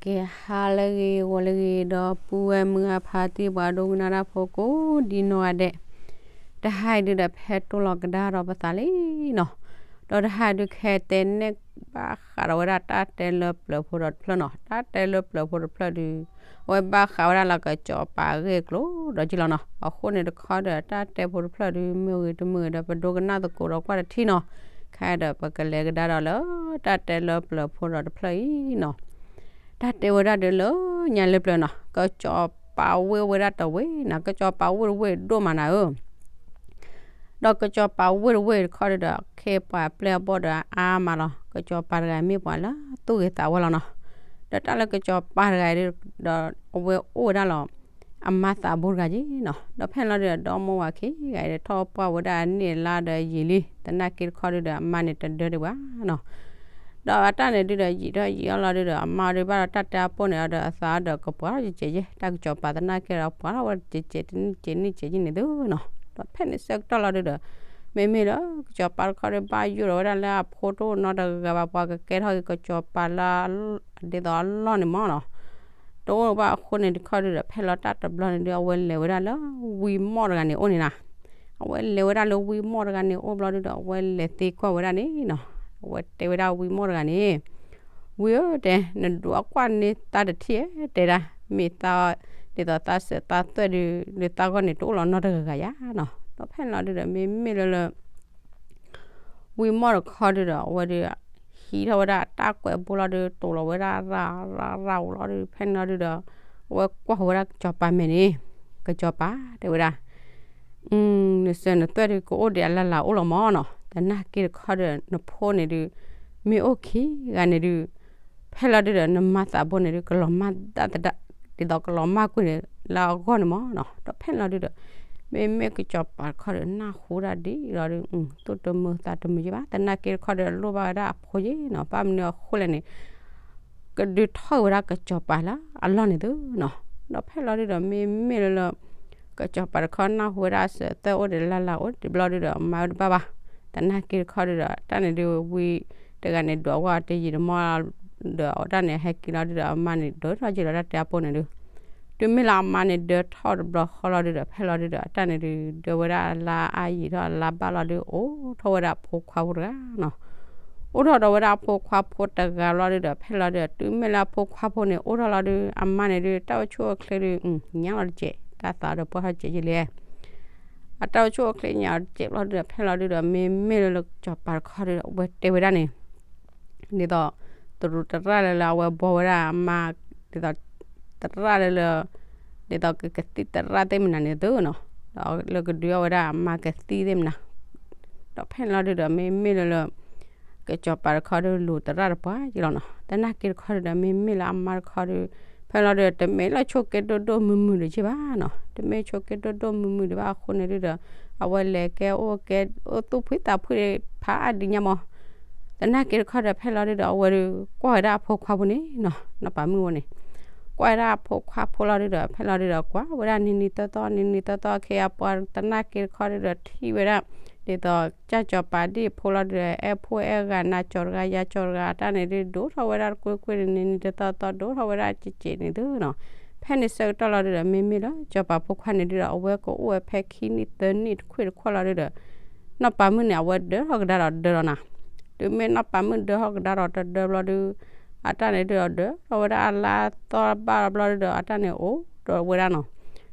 ကဲ ဟါလၢအဂ့ၤ ဂီၤလၢအဂ့ၤ ဒီပုၢ်ဝဲၢ်မုၢ်အဖါတံၢ် ပှၤဒိကနၣ်တၢ်ဖိကိးဒ်နီၢ်ဂၤဒဲး, တဟါအံၤဒုဒီး ဖဲတိၢ်လီၤကဒါဒီးပသးလံနီၤ, ဒီးတဟါအံၤဒုခဲတဲနဲၣ်ဘၣ်ဃးဒီးဝဲဒၣ်တၢ်တဲလၢပျၢၤဖိဒီးတဖျၢၣ်နီၤ, တၢ်တဲလၢပျၢၤဖိတဖျၢၣ်ဒု အဝဲဘၣ်ဃးဝဲဒၣ်လၢကစီၤပၤအဂ့ၢ်အကျိၤဒီးက့လီၤနီၤ, အဃိန့ၣ်တခီဒီး တၢ်တဲဖိတဖျၢၣ်ဒု မ့ၢ်ဂ့ၤတမ့ၢ်ဂ့ၤဒီး ပဒိကနၣ်သကိးဒီးကွၢ်တထံၣ်နီၤ, ခဲဒီးပကလဲၤကဒါဒီးလၢ တၢ်တဲလၢပျၢၤဖိဒီးတဖျၢၣ်အံၤနီၤ, တၢ်တဲဝဲဒၣ်ဒုလၢညါလၢပျၢၤနီၤ, ကစီၤပၤဝ့ၢ်ဝဲဒၣ်တဝ့ၢ်နီၤ, ကစီၤပၤဝ့ၢ်တဝ့ၢ်ဒိၣ်မးနၤဧၢ ဒီးကစီၤပၤဝ့ၢ်တဝ့ၢ်တခီဒုဒီး ခ့ပှၤပျဲၢ်အဘီၣ်ဒီးအါမးလီၤ, ကစီၤပၤတဂၤမ့ၢ်ပှၤလၢသူၣ်ဂ့ၤသးဝါလီၤနီၤ, ဒီးတၢ်လၢကစီၤပၤတဂၤအံၤဒီး အဝဲအိၣ်ဝဲဒၣ်လီၤ အမါသးဘိတဂၤက့နီၤ, ဒီးဖဲလီၤဒုဒီး ဒီမါဝၤခံဂၤအံၤဒီး ထီၣ်ပှၢ်ဝဲဒၣ်အနံၣ်အလါဒီးယံာ်လံ, သနာ်က့တခီဒုဒီး အမါန့ၣ်တဒၢဒံးဘၣ်နီၤ ဒီးအတၢ်န့ၣ်ဒုဒီး ယံာ်ထီၣ်ယံာ်အီၤလီၤဒုဒီး အမါဒုဘၣ်ဒီးတၢ်တဲအပိၢ်န့ၣ်ဒီး အသးဒီးကပှၤထီၣ်ကဲကဲယဲ, တၢ်ကစီၤပၤသနာ်က့ဒီး ပှၤထီၣ်ဝဲတကဲကဲ တနံၣ်ကဲနံၣ်ကဲကဲန့ၣ်သုနီၤ, ဒီးဖဲန့ၣ်ဆၢကတီၢ်လီၤဒုဒီး မ့မ့ၢ်လၢကစီၤပၤတခီဒု ဘၣ်ယိၣ်ဒီးဝဲဒၣ်လၢအဖိတအိၣ်နီတဂၤဘၣ်, ပှၤကကဲထီၣ်က့ၤကစီၤပၤလၢ ဒ်သိးအလီၢ်န့ၣ်မးနီၤ တအိၣ်ဘၣ်အဃိန့ၣ်တခီဒုဒီး ဖဲလီၤတၢ်တဘျီန့ၣ်ဒု အဝဲလဲၤဝဲဒၣ်လၢဝံမီၢ်တဂၤန့ၣ်အိၣ်န့ၣ်နီၤ, အဝဲလဲၤဝဲဒၣ်လၢဝံမီၢ်တဂၤန့ၣ်အိၣ်ဘျီဒုဒီး အဝဲလဲၤသံကွၢ်ဝဲဒၣ်န့ၣ်နီၤ, အဝဲတဲဝဲဒၣ်ဝံမီၢ်တဂၤန့ၣ် ဝံဧၢတဲ, နဒုးအကွၢ်န့ၢ်သးတထံၣ်ဧါတဲဒၣ်, မ့ၢ်သး ဒ်သိးသးစၢၤသးသွဲၣ်ဒု လၢသးဂီၢ်န့ၣ်တအိၣ်လီၤနီတဂၤဂၤယါနီၤ, ဒီးဖဲလီၤဒုဒီး မ့မ့ၢ်လၢလၢ ဝံမီၢ်တခီဒုဒီး အဝဲဒု ဟံးထီၣ်ဝဲဒၣ်တၢ်ကွဲးဘိလီၤဒု တိာ်လီၤဝဲဒၣ်ရၣ်ရၣ်ရၣ်အိၣ်လီၤဒု ဖဲန့ၣ်လီၤဒုဒီး အဝဲကွၢ်ဝဲဒၣ်ကစီၤပၤမဲာ်န့ၣ်, ကစီၤပၤတဲဝဲဒၣ် နစၢၤနသွဲၣ်ဒု ကအိၣ်ဒံးအလၢ်လၢ်အိၣ်လီၤမးနီၤ, သနာ်က့တခီဒီး နဖိန့ၣ်ဒု မ့ၢ်အိၣ်ခံဂၤန့ၣ်ဒု ဖဲလီၤဒုဒီး နမါသးဘိန့ၣ်ဒု ကလီၤမၢ်ဒၣ်သဒၣ် ဒ်သိးကလီၤမၢ်ကွံာ်န့ၣ်လၢအဂီၢ်န့ၣ်မးနီၤ, ဒီးဖဲလီၤဒုဒီး မ့မ့ၢ်ကစီၤပၤတခီဒီး နၢ်ဟူဒၣ်ဒ်လီၤဒု သူၣ်တမုာ်သးတမုာ်ယဲၢ်ဘၣ်, သနာ်က့တခီဒီး လိၣ်ဘၣ်ဝဲဒၣ်အဖိယဲၢ်နီၤ, ဘၣ်မနုၤအဃိလဲၣ်န့ၣ် ကဒုးထီၣ်ဝဲဒၣ်ကစီၤပၤလၢအလီၢ်န့ၣ်သုနီၤ, ဒီးဖဲလီၤဒုဒီး မ့မ့ၢ်လၢလၢ ကစီၤပၤတခီနၢ်ဟူဝဲဒၣ်အစၢၤအသွဲၣ်အိၣ်ဒံးလၢ်လၢ်အိၣ်ဒံးဘျီဒုဒီး မၤဝဲတဘၣ်ဘၣ်, သနာ်က့တခီဒုဒီး တၢ်န့ၣ်ဒု ဝံတဂၤန့ၣ် ဒွးဝဲတယံာ်တမီၢ် ဒီးအတၢ်န့ၣ်ဟဲက့ၤလီၤဒုဒီး အမါန့ၣ်ဒၢထီၣ်က့ၤလီၤတၢ်တဲအပိၢ်န့ၣ်ဒု တုၤမ့ၢ်လၢအမါန့ၣ်ဒၢထီၣ်တဘျီဃီလီၤဒုဒီး ဖဲလီၤဒုဒီး အတၢ်န့ၣ်ဒု ဒၢဝဲဒၣ်အလါအါယံာ်ထီၣ်အလါဘၣ်လီၤဒု အိၣ်ထီၣ်ဝဲဒၣ်အဖိခွါဖိတဂၤနီၤ, အိၣ်ထီၣ်ဒီးဝဲဒၣ်အဖိခွါဖိတဂၤလီၤဒုဒီး ဖဲလီၤဒုဒီး တုၤမ့ၢ်လၢအဖိခွါဖိန့ၣ် အိၣ်ထီၣ်လီၤဒု အမါန့ၣ်ဒု တၢ်အိၣ်ဆူၣ်အိၣ်ချ့ဒု ညါလီၤတစဲး တၢ်သးဒီးပှၢ်ထီၣ်စဲးယလဲၣ် အတၢ်အိၣ်ဆူၣ်အိၣ်ချ့ညါလီၤတစဲးဘျီဒုဒီး ဖဲလီၤဒုဒီး မ့မ့ၢ်လၢလၢကစီၤပၤတခီဒုဒီး အဝဲတဲဝဲဒၣ်န့ၣ် ဒ်သိး တရူးတရၣ်လၢလၢအဝဲဘှီဝဲဒၣ်အမါ ဒ်သိး တရၣ်လၢလၢ ဒ်သိးကကသံၣ်သရၣ်သ့ၣ်မနုၤန့ၣ်သုနီၤ, ဒီးလၢကဒုးအီၣ်ဝဲဒၣ်အမါကသံၣ်သ့ၣ်မနုၤ, ဒီးဖဲန့ၣ်လီၤဒုဒီး မ့မ့ၢ်လၢလၢ ကစီၤပၤတခီဒု လူၤသရၣ်တပှၢ်က့လီၤနီၤ, သနာ်က့တခီဒုဒီး မ့မ့ၢ်လၢအမါတခီဒု ဖဲလီၤဒုဒီး တမ့ၢ်လၢဆိးက့ဒိၣ်ဒိၣ်မုၢ်မုၢ်ဒုးက့ဘၣ်နီၤ, တမ့ၢ်ဆိးက့ဒိၣ်ဒိၣ်မုၢ်မုၢ်ဒံးဘၣ်အဃိန့ၣ်ဒုဒီး အဝဲလဲၤကဲအိၣ်ကဲအိၣ်သူၣ်ဖှံသးဖှံဖးအါဒံးညါမး သနာ်က့တခီဒီး ဖဲလီၤဒုဒီး အဝဲဒု ကွၢ်ဝဲဒၣ်အဖိခွါဖိန့ၣ်နီၤ, နီၢ်ပၤမုၣ်ဝဲန့ၣ် ကွၢ်ဝဲဒၣ်အဖိခွါဖိလီၤဒုဒီး ဖဲလီၤဒုဒီး ကွၢ်ဝဲဒၣ်နံၤနံၤသီသီ နံၤနံၤသီသီ အခ့အပှၤသနာ်က့တခီဒုဒီး ထံၣ်ဝဲဒၣ် ဒ်သိးကၢ်စီၤပၤဒ်ဖိလီၤဒုဒီး အဲၣ်ဖိအဲၣ်ဂၤ နၤကၠီၤတဂၤ ယၤကၠီၤတဂၤ အတၢ်န့ၣ်ဒု ဒိၣ်ထီၣ်ဝဲဒၣ်တကွ့ၢ်ကွ့ၢ်န့ၣ် နံၤနံၤသီသီသီ ဒိၣ်ထီၣ်ဝဲဒၣ်ကဲးကဲးန့ၣ်သုနီၤ, ဖဲန့ၣ်ဆၢကတီၢ်လီၤဒုဒီး မ့မ့ၢ်လၢစီၤပၤဖိခွါန့ၣ်ဒုဒီး အဝဲကအိၣ်ဝဲဖဲခံနံၣ်သၢနံၣ်တခွ့ၣ်တခွီၣ်လီၤဒုဒီး နီၢ်ပၤမုၣ်န့ၣ် အဝဲဒၢထီၣ်ကဒါဒီးဒၢလီၤနီၤ, တုၤမ့ၢ်နီၢ်ပၤမုၣ်ဒၢထီၣ်ကဒါဒီးတဒၢဘျီဒု အတၢ်န့ၣ်ဒုဒီးဒၢထီၣ်ဝဲဒၣ်အလါသီဘၣ်လီၤဘျီဒုဒီး အတၢ်န့ၣ်အိၣ်ဒီးဝဲဒၣ်နီၤ,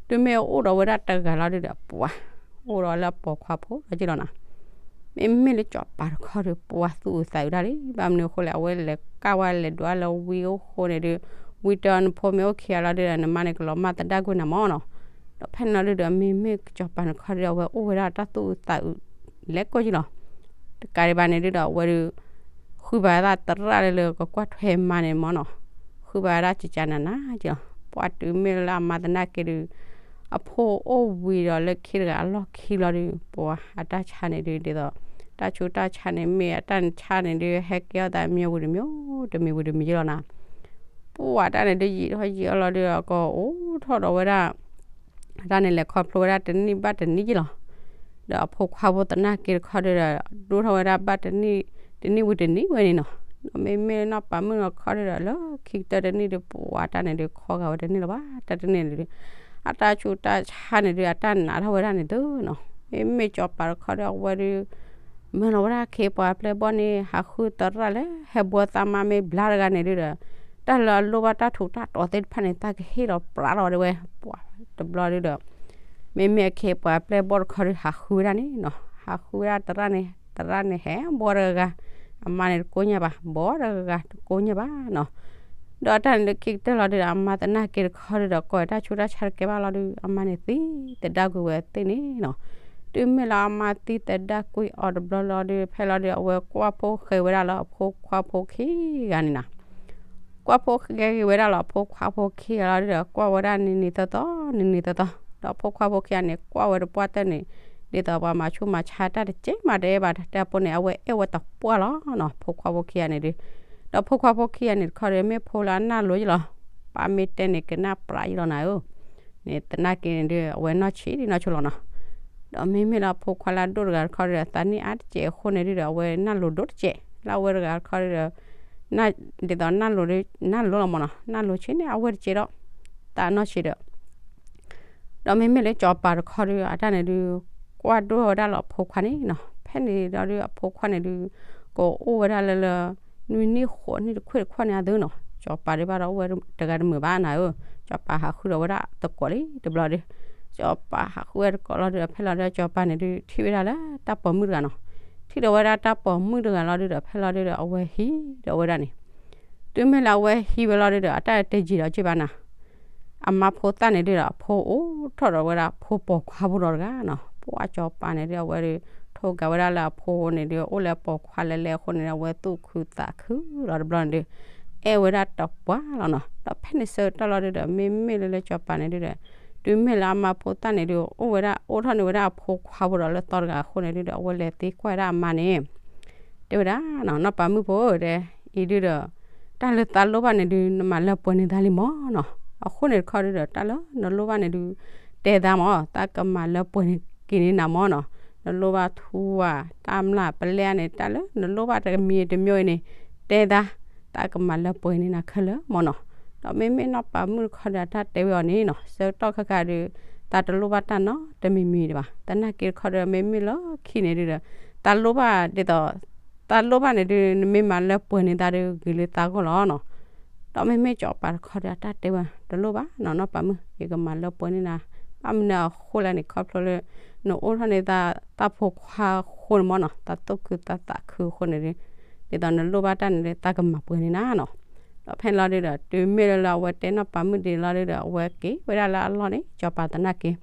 တုၤမ့ၢ်အိၣ်ဒီးဝဲဒၣ်တဂၤလီၤဒုဒီး ပှၤ အိၣ်ဒီးလၢအပိာ်ခွါဖိလီၤက့လီၤနီၤ, မ့မ့ၢ်လၢစီၤပၤတခီဒီး ပှၤသူၣ်အုးသးအုးဒၣ်လံ, ဘၣ်မနုၤအဃိလဲၣ် အဝဲလဲၤကၣ်ဝဲလဲၤဒွးလၢဝံအိၣ်ဃိန့ၣ်ဒု ဝံတဲအီၤ နဖိမ့ၢ်အိၣ်ခံဂၤလီၤဒုဒီး နမါန့ၣ်ကလီၤမၢ်သဒၣ်ကွံာ်နၤမးနီၤ, ဒီးဖဲန့ၣ်လီၤဒုဒီး မ့မ့ၢ်စီၤပၤတခီဒီး အဝဲအိၣ်ဝဲဒၣ်တၢ်သူၣ်အုးသးအုး လဲၤကိးက့လီၤ, တကးဒံးဘၣ်န့ၣ်ဒုဒီး အဝဲဒု ဃုဘၣ်သးသရၣ်လၢလၢကကွၢ်ထွဲမါန့ၣ်မးနီၤ, ဃုဘၣ်ဝဲဒၣ်ကကနၤနၤက့လီၤ, ပှၤတုၤမ့ၢ်လၢအမါသနာ်က့ဒု အဖိအိၣ်ဝံၤဒီးလၢခံတဂၤအလီၢ်ခံလီၤဒု ပှၤအတၢ်ဆါန့ၣ်ဒု ဒ်သိး တၢ်ဆူးတၢ်ဆါန့ၣ်မ့ၢ်အတၢ်ဆါန့ၣ်ဒု ဟဲကဲအီၣ်သးမ့ၢ်ဝံၤတမံၤ တမံၤဝံၤတမံၤက့လီၤနီၤ, ပှၤတၢ်န့ၣ်ဒု ယံာ်ထီၣ်ယံာ်အီၤလီၤဒု အကီၢ်အိၣ်ထီၣ်ဒီးဝဲဒၣ် အတၢ်န့ၣ်လဲၤခီဖျိဝဲဒၣ်တနံၣ်ဘၣ်တနံၣ်က့လီၤ, ဒီးအဖိခွါဖိသနာ်က့တခီဒုဒီး ဒိၣ်ထီၣ်ဝဲဒၣ်ဘၣ်တနံၣ် တနံၣ်ဝံၤတနံၣ်ဝဲန့ၣ်နီၤ, ဒီးမ့မ့ၢ်နီၢ်ပၤမုၣ်တခီဒုဒီး လၢခံကတၢၢ်တနံၣ်ဒု ပှၤတၢ်န့ၣ်ဒု ခီဂာ်ဝဲတန့ၢ်လၢၤဘၣ် တၢ်တန့ၢ်န့ၣ်ဒု အတၢ်ဆူးတၢ်ဆါန့ၣ်ဒု အတၢ်နးထီၣ်ဝဲဒၣ်န့ၣ်သုနီၤ. မ့မ့ၢ်စီၤပၤတခီဒု အဝဲဒု မၢလီၤဝဲဒၣ်ခ့ပှၤပျဲၢ်ဘီၣ်န့ၣ် ဟးဃုသရၣ်လၢ ဟဲဘှီသးမါမ့ၢ်ဘျါတဂၤန့ၣ်ဒုဒီး တၢ်လၢအလိၣ်ဘၣ်တၢ်ထူးတၢ်တီၤသ့ၣ်တဖၣ်န့ၣ် သးကဟ့ၣ်လီၤပြးလီၤဒၣ်ဝဲ ပှၤတဘျီဒုဒီး မ့မ့ၢ်အခ့ပှၤပျဲၢ်ဘီၣ်တခီဒု ဟးဃုဝဲဒၣ်န့ၣ်နီၤ. ဟးဃုဝဲဒၣ်သရၣ်န့ၣ် သရၣ်န့ၣ်ဟဲဘှီတဂၤဂၤ အမါန့ၣ်တကိညၢ်ဘၣ် ဘှီတဂၤဂၤ တကိညၢ်ဘၣ်နီၤ. ဒီးတၢ်န့ၣ်လၢခံကတၢၢ်လီၤဒုဒီး အမါသနာ်က့တခီဒုဒီး ကိးတၢ်ဆူးတၢ်ဆါတကဲဘၣ်လီၤဒု အမါန့ၣ်သံသဒၣ်ကွံာ်ဝဲသ့ၣ်န့ၣ်နီၤ. တုၤမ့ၢ်လၢအမါသံသဒၣ်ကွံာ်အီၤတဘျီလီၤဒု ဖဲလီၤဒု အဝဲကွၢ်ဖိဃဲၤဝဲဒၣ်လၢအဖိခွါဖိခံဂၤန့ၣ်နီၤ. ကွၢ်ဖိဃဲၤက့ၤဝဲဒၣ်လၢအဖိခွါဖိခံဂၤလီၤဒု ကွၢ်ဝဲဒၣ်နံၤနံၤသီသီ နံၤနံၤသီသီ ဒီးဖိခွါဖိခံဂၤန့ၣ် ကွၢ်ဝဲတပှၢ်တၢၢ်န့ၣ် ဒ်သိးပှၤမၤဆူၣ်မၤဆါတၢ်တကဲမးတအဲၣ်ဘၣ် တဲအဖိန့ၣ် အဝဲအဲၣ်ဝဲတပှၢ်လီၤနီၤ ဖိခွါဖိခံဂၤန့ၣ်ဒု ဒီးဖိခွါဖိခံဂၤန့ၣ်တခီဒု မ့ၢ်ဖိလၢအနၢ်လိၤယလီၤ ပၢ်မ့ၢ်တဲန့ၣ် ကနၣ်ပြးယလီၤနၤဧၢ န့ၣ်သနာ်က့န့ၣ်ဒု အဝဲနီၢ်ဆံးဒ်နီၢ်ဆိလီၤနီၤ. ဒီးမ့မ့ၢ်လၢအဖိခွါလၢအဒိၣ်တဂၤတခီဒုဒီး သးနံၣ်အါတစဲးအဃိန့ၣ်ဒုဒီး အဝဲနၢ်လိၤဒိၣ်တစဲး လၢအဝဲတဂၤတခီဒုဒီး ဒ်သိးနၢ်လိၤဒု နၢ်လိၤလီၤမးနီၤ နၢ်လိၤဆံးန့ၣ် အဝဲတစဲးဒီး သးနီၢ်ဆံးဒီး ဒီးမ့မ့ၢ်လၢစီၤပၤတခီဒု အတၢ်န့ၣ်ဒု ကွၢ်ဒိၣ်ဝဲဒၣ်လၢအဖိခွါန့ၣ်နီၤ ဖဲန့ၣ်ဒီးဒု အဖိခွါန့ၣ်ဒု ကအိၣ်ဝဲဒၣ်လၢလၢ နွံနံၣ်ဃိးနံၣ်တခွ့ၣ်တခီန့ၣ်အသုနီၤ စီၤပၤဒုဘၣ်ဒီးအိၣ်ဝဲတဂၤတမုာ်ဘၣ်နၤဧၢ စီၤပၤဟးဃုဒီးဝဲဒၣ်သကိးလံတဘျီဒု စီၤပၤဟးဃုဝဲတကိးလီၤဒု ဖဲလီၤဒုစီၤပၤန့ၣ်ဒု ထံၣ်ဝဲဒၣ်လၢတၢ်ပိာ်မုၣ်တဂၤနီၤ ထံၣ်ဒီးဝဲဒၣ်တၢ်ပိာ်မုၣ်တဂၤလီၤဒုဒီး ဖဲလီၤဒုဒီး အဝဲဟံးဒီးဝဲဒၣ်န့ၣ် တုၤမ့ၢ်လၢအဝဲဟံးဝဲလီၤဒုဒီး အတၢ်တယံာ်ဒီးက့ၢ်ဘၣ်နၤ အမါဖိသၣ်န့ၣ်ဒုဒီး အဖိအိၣ်ထီၣ်ဒီးဝဲဒၣ်ဖိပိာ်ခွါဖိဒီးတဂၤနီၤ ပှၢ်စီၤပၤန့ၣ်ဒု အဝဲဒု ထိၣ်ကးဝဲဒၣ်လၢအဖိန့ၣ်ဒု အိၣ်လၢပိာ်ခွါလဲၤလဲၤအဃိန့ၣ်ဒု အဝဲသူၣ်ခုသးခုလီၤတဘျီန့ၣ်ဒု အဲၣ်ဝဲဒၣ်တပှၢ်လီၤနီၤ ဒီးဖဲန့ၣ်ဆၢကတီၢ်လီၤဒုဒီး မ့မ့ၢ်လၢလၢစီၤပၤန့ၣ်ဒုဒီး တုၤမ့ၢ်လၢအမါဖိသၣ်န့ၣ်ဒု အိၣ်ဝဲဒၣ် အိၣ်ထီၣ်န့ၢ်ဝဲဒၣ်အဖိခွါဖိဒီးလၢသီတဂၤအဃိန့ၣ်ဒုဒီး အဝဲလဲၤသံကွၢ်ဝဲဒၣ်အမါန့ၣ် တဲဝဲဒၣ်နီၤ နီၢ်ပၤမုၣ်ဖိတဲ အံၤဒုဒီး တၢ်လၢသးလိၣ်ဘၣ်န့ၣ်ဒု နမၤလၢပှဲၤန့ၢ်သးလံမၢ်နီၤ အဃိန့ၣ်တခီဒုဒီး တၢ်လၢနလိၣ်ဘၣ်န့ၣ်ဒု တဲသးမၢ် သးကမၤလၢပှဲၤန့ၢ်က့ၤန့ၢ်နၤမၢ်နီၤ နလိၣ်ဘၣ်ထူဧါ တၢ်မျၢ်ပလဲအါန့ၣ် တၢ်လၢနလိၣ်ဘၣ်တမံၤတမံၤအံၤန့ၣ် တဲသး သးကမၤလၢပှဲၤန့ၢ်နၤခဲလၢာ်မၢ်နီၤ ဒီးမ့မ့ၢ်နီၢ်ပၤမုၣ်တခီဒီး တၢ်တဲဝဲအီၤန့ၣ်နီၤ ဆၢကတီၢ်ခဲခါဒု သးတလိၣ်ဘၣ်တၢ်နီတမံၤမံၤဒံးဘၣ် သနာ်က့တခီဒီး မ့မ့ၢ်လၢခံန့ၣ်ဒုဒီး သးလိၣ်ဘၣ်ဒ်သိး သးလိၣ်ဘၣ်န့ၣ်ဒု နမ့ၢ်မၤလၢပှဲၤန့ၢ်သးဒု ဂ့ၤလၢသးဂီၢ်လီၤနီၤ ဒီးမ့မ့ၢ်စီၤပၤတခီဒီး တၢ်တဲဝဲ တလိၣ်ဘၣ်နီၤ နီၢ်ပၤမုၣ် ယကမၤလၢပှဲၤန့ၢ်နၤ ဘၣ်မနုၤအဃိလဲၣ်န့ၣ် ခီဖျိလၢ နအိၣ်ထီၣ်န့ၢ်သး သးဖိခွါအဃိန့ၣ်မၢ်နီၤ သးသူၣ်ခုသးသးခုအဃိန့ၣ်ဒု ဒ်သိးနလိၣ်ဘၣ်တၢ်န့ၣ်ဒု သးကမၤပှဲၤန့ၢ်နၤနီၤ ဒီးဖဲန့ၣ်လီၤဒုဒီး တုၤမ့ၢ်လၢလၢအဝဲတဲနီၢ်ပၤမုၣ်ဒ်န့ၣ်လီၤဒုဒီး အဝဲက့ၤဝဲဒၣ်လၢအလီၢ်န့ၣ် စီၤပၤသနာ်က့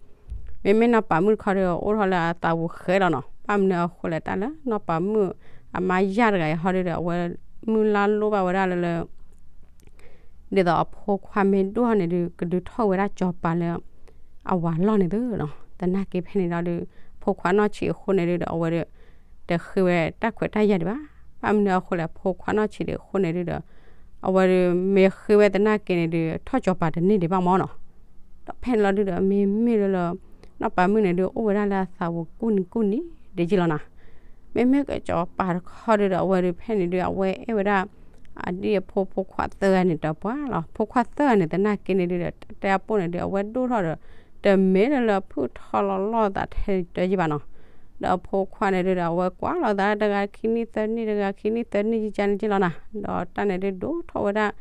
မ့မ့ၢ်နီၢ်ပၤမုၣ်တခီဒီး အိၣ်ထီၣ်လၢအသးပူၤဃဲလီၤနီၤ ဘၣ်မနုၤအဃိလဲၣ် တၢ်လၢနီၢ်ပၤမုၣ် အမါယၢ်တဂၤအံၤဟီဒုဒီး အဝဲမုၢ်လၢ်လိၣ်ဘၣ်ဝဲဒၣ်လၢလၢ ဒ်သိးအဖိခွါမ့ၢ်ဒိၣ်ထီၣ်န့ၣ်ဒု ကဒုးထီၣ်ဝဲဒၣ်စီၤပၤလၢ အဝၤလီၢ်န့ၣ်သုနီၤ သနာ်က့ဖဲန့ၣ်လီၤဒု ဖိခွါနီၢ်ဆံးအဃိန့ၣ်ဒုဒီး အဝဲဒု တဃ့ဝဲတၢ်ခွဲးတၢ်ယာ်ဒံးဘၣ် ဘၣ်မနုၤအဃိလဲၣ် ဖိခွါနီၢ်ဆံးဒံးအဃိန့ၣ်ဒုဒီး အဝဲဒု မ့ၢ်ဃ့ဝဲသနာ်က့န့ၣ်ဒု ထီၣ်စီၤပၤတန့ၢ်ဒံးဘၣ်မၢ်နီၤ ဒီးဖဲန့ၣ်လီၤဒုဒီး မ့မ့ၢ်လၢလၢ နီၢ်ပၤမုၣ်န့ၣ်ဒု အိၣ်ဝဲဒၣ်လၢအသးပူၤကူၣ်နံၤကူၣ်နံၤဒ်က့ၢ်လီၤနီၤ မ့မ့ၢ်ကစီၤပၤတခီဒုဒီး အဝဲဒု ဖဲန့ၣ်ဒု အဝဲအဲၣ်ဝဲဒၣ် အဒံၣ်အဖိဖိခွါသၢဂၤန့ၣ်တပှၢ်လီၤ ဖိခွါသၢဂၤန့ၣ်သနာ်က့န့ၣ်ဒုဒီး တၢ်တဲအပိၢ်န့ၣ်ဒု အဝဲဒိၣ်ထီၣ်ဒီး တမ့ၢ်လၢလၢဖုၣ်ထီၣ်လီၤလီၢ်သးထဲတၢ်ယံၢ်ဘၣ်နီၤ ဒီးအဖိခွါန့ၣ်ဒုဒီး အဝဲကွၢ်လီၤသးတဂၤခံနံၣ်သၢနံၣ် တဂၤခံနံၣ်သၢနံၣ်ယံာ်ကန့ၣ်က့ၢ်လီၤနီၤ ဒီးတၢ်န့ၣ်ဒုဒိၣ်ထီၣ်ဝဲဒၣ်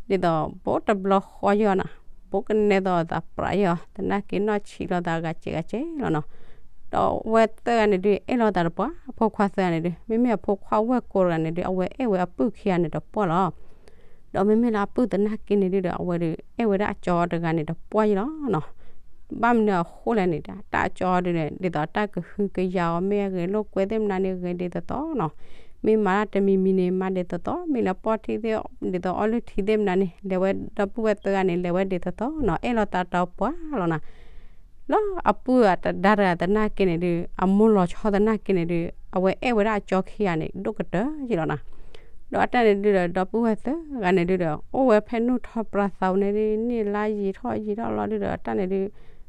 ဒ်သိးဘိတဘျီဃီယံၢ်နီၤ ဘိကနဲသိးသးပြးယံၢ်အီၤ သနာ်က့နီၢ်ဆံးလီၤသးဂၤစဲးဂၤစဲးလီၤနီၤ ဒီးအဝဲသၢဂၤန့ၣ်ဒု အဲၣ်လီၤသးတပှၢ် အဖိခွါသၢဂၤန့ၣ်ဒု မ့မ့ၢ်အဖိခွါဝဲၢ်ကိးတဂၤန့ၣ်ဒု အဝဲအဲၣ်ဝဲအပုၢ်ခံဂၤန့ၣ်တပှၢ်လီၤ ဒီးမ့မ့ၢ်လၢအပုၢ်သနာ်က့န့ၣ်ဒုဒီး အဝဲဒု အဲၣ်ဝဲဒၣ်အကၠီတဂၤန့ၣ်တပှၢ်ယံၢ်လီၤနီၤ ဘၣ်မနုၤအဃိလဲၣ်န့ၣ် တၢ်အကၠီဒုန့ၣ် ဒ်သိးတၢ်ကဟုကယာ်အီၤ မ့ၢ်အဂ့ၤလိာ်ကွဲသ့ၣ်မနုၤန့ၣ် ဂ့ၤဒ်သိးသိးနီၤ မ့ၢ်မၤတၢ်တမံၤမံၤန့ၣ် မၤဒ်သိးသိး မ့ၢ်လၢပီၢ်ထံသ့ၣ် ဒ်သိးအီလုၢ်ထံသ့ၣ်မနုၤန့ၣ် လဲၤဝဲဒီပုၢ်ဝဲၢ်သၢဂၤန့ၣ် လဲၤဝဲဒ်သိးသိးနီၤ အဲၣ်လီၤသးတပှၢ်လီၤနီၤ လၢအပုၢ်အတဒါတဂၤသနာ်က့န့ၣ်ဒု အမိၢ်လီၤဆီသနာ်က့န့ၣ်ဒု အဝဲအဲၣ်ဝဲဒၣ်အကၠီခံဂၤန့ၣ် ဒိၣ်ကတၢၢ်ယံၢ်လီၤနီၤ ဒီးအတၢ်န့ၣ်ဒုဒီး ဒီပုၢ်ဝဲၢ်သၢဂၤန့ၣ်ဒုဒီး အိၣ်ဝဲဖဲနုာ်ထီၣ်ပြးသးဝဲန့ၣ်ဒု နံၣ်လါယံာ်ထီၣ်ယံာ်ထီၣ်လီၤဒုဒီး အတၢ်န့ၣ်ဒု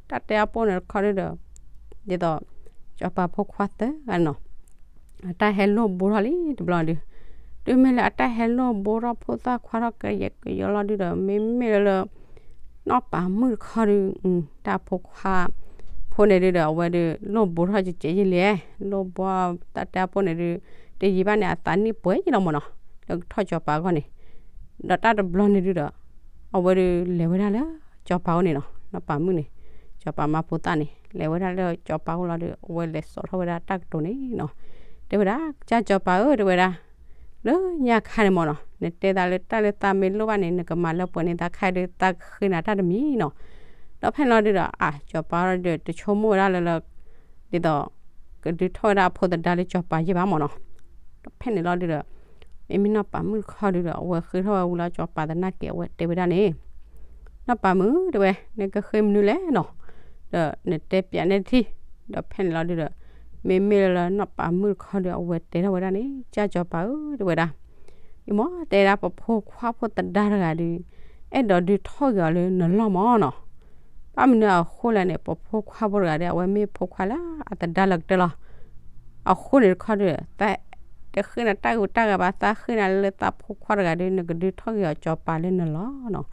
တၢ်တဲအပိၢ်န့ၣ်တခီဒုဒီး ဒ်သိး စီၤပၤဖိခွါသၢဂၤနီၤ အတၢ်ဟဲလိၢ်ဘိထီၣ်လံတဘျီဒု တုၤမ့ၢ်လၢအတၢ်ဟဲလိၣ်ဘိထီၣ်ဖိသၣ်ခွါထီၣ်ကယဲၢ်ကယီလီၤဒုဒီး မ့မ့ၢ်လၢလၢ နီၢ်ပၤမုၣ်တခီဒု တၢ်ဖိခွါဖိန့ၣ်ဒုဒီး အဝဲဒုးလိၣ်ဘိထီၣ်ကကဲယံာ်လဲၣ်, လိၣ်ဘိတၢ်တဲအဖိန့ၣ်ဒု တယံာ်ဘၣ်န့ၣ် အသးနံၣ်ပှဲၤယံာ်လီၤမၢ်နီၤ, လၢကထီၣ်စီၤပၤအဂီၢ်န့ၣ်, ဒီးတၢ်တဘျီန့ၣ်ဒုဒီး အဝဲဒုးလဲၤဝဲဒၣ်လၢ စီၤပၤအိၣ်န့ၣ်နီၤ, နီၢ်ပၤမုၣ်န့ၣ်, စီၤပၤမါဖိသၣ်န့ၣ် လဲၤဝဲဒၣ်လၢစီၤပၤအိၣ်လီၤဒု အဝဲလဲၤစိာ်ထီၣ်ဝဲဒၣ်တၢ်ကတိၤန့ၣ်နီၤ, တဲဝဲဒၣ် ကစၢ်စီၤပၤဧၢ တဲဝဲဒၣ် လၢညါခါန့ၣ်မၢ်နီၤ နတဲသးလၢတၢ်လၢသးမ့ၢ်လိၣ်ဘၣ်န့ၣ် နကမၤလၢပှဲၤန့ၣ် သးခါဒုးသးကဃ့နၤတၢ်တမံၤနီၤ, ဒီးဖဲန့ၣ်လီၤဒုဒီး အၢ စီၤပၤဒီးတဆိကမိၣ်ဝဲဒၣ်လၢလၢ ဒ်သိး ကဒုးထီၣ်ဝဲဒၣ်အဖိသဒါလၢစီၤပၤယဲၢ်ဘၣ်မၢ်နီၤ, ဒီးဖဲန့ၣ်လီၤဒုဒီး မ့မ့ၢ်နီၢ်ပၤမုၣ်တခီဒုဒီး အဝဲဃ့ထီၣ်ဝဲဝံၤလီၤ စီၤပၤသနာ်က့ အဝဲတဲဝဲဒၣ်န့ၣ် နီၢ်ပၤမုၣ်တဲဝဲ နကဃ့မနုၤလဲၣ်နီၤ, ဒီးနတဲပျးန့ၣ်တထံၣ်, ဒီးဖဲန့ၣ်လီၤဒုဒီး မ့မ့ၢ်လၢလၢနီၢ်ပၤမုၣ်တခီဒီး အဝဲတဲထီၣ်ဝဲဒၣ်န့ၣ် ကစၢ်စီၤပၤဧၢ တဲဝဲဒၣ် အံၤမၢ် တဲဒၣ်ပဖိခွါဖိသဒါတဂၤဒု အဲၣ်ဒိးဒုးထီၣ်က့ၤအီၤလၢနလီၢ်မၢ်နီၤ, ဘၣ်မနုၤအဃိလဲၣ်န့ၣ် ပဖိခွါဖိတဂၤဒီး အဝဲမ့ၢ်ဖိခွါလၢအသဒါလၢကတၢၢ်လီၤ, အဃိန့ၣ်တခီဒု သးတဃ့နၤတၢ်ဂုၤတၢ်ဂၤဘၣ် သးဃ့နၤလၢသးဖိခွါတဂၤဒု နကဒုးထီၣ်က့ၤအီၤစီၤပၤလၢနလီၢ်နီၤ,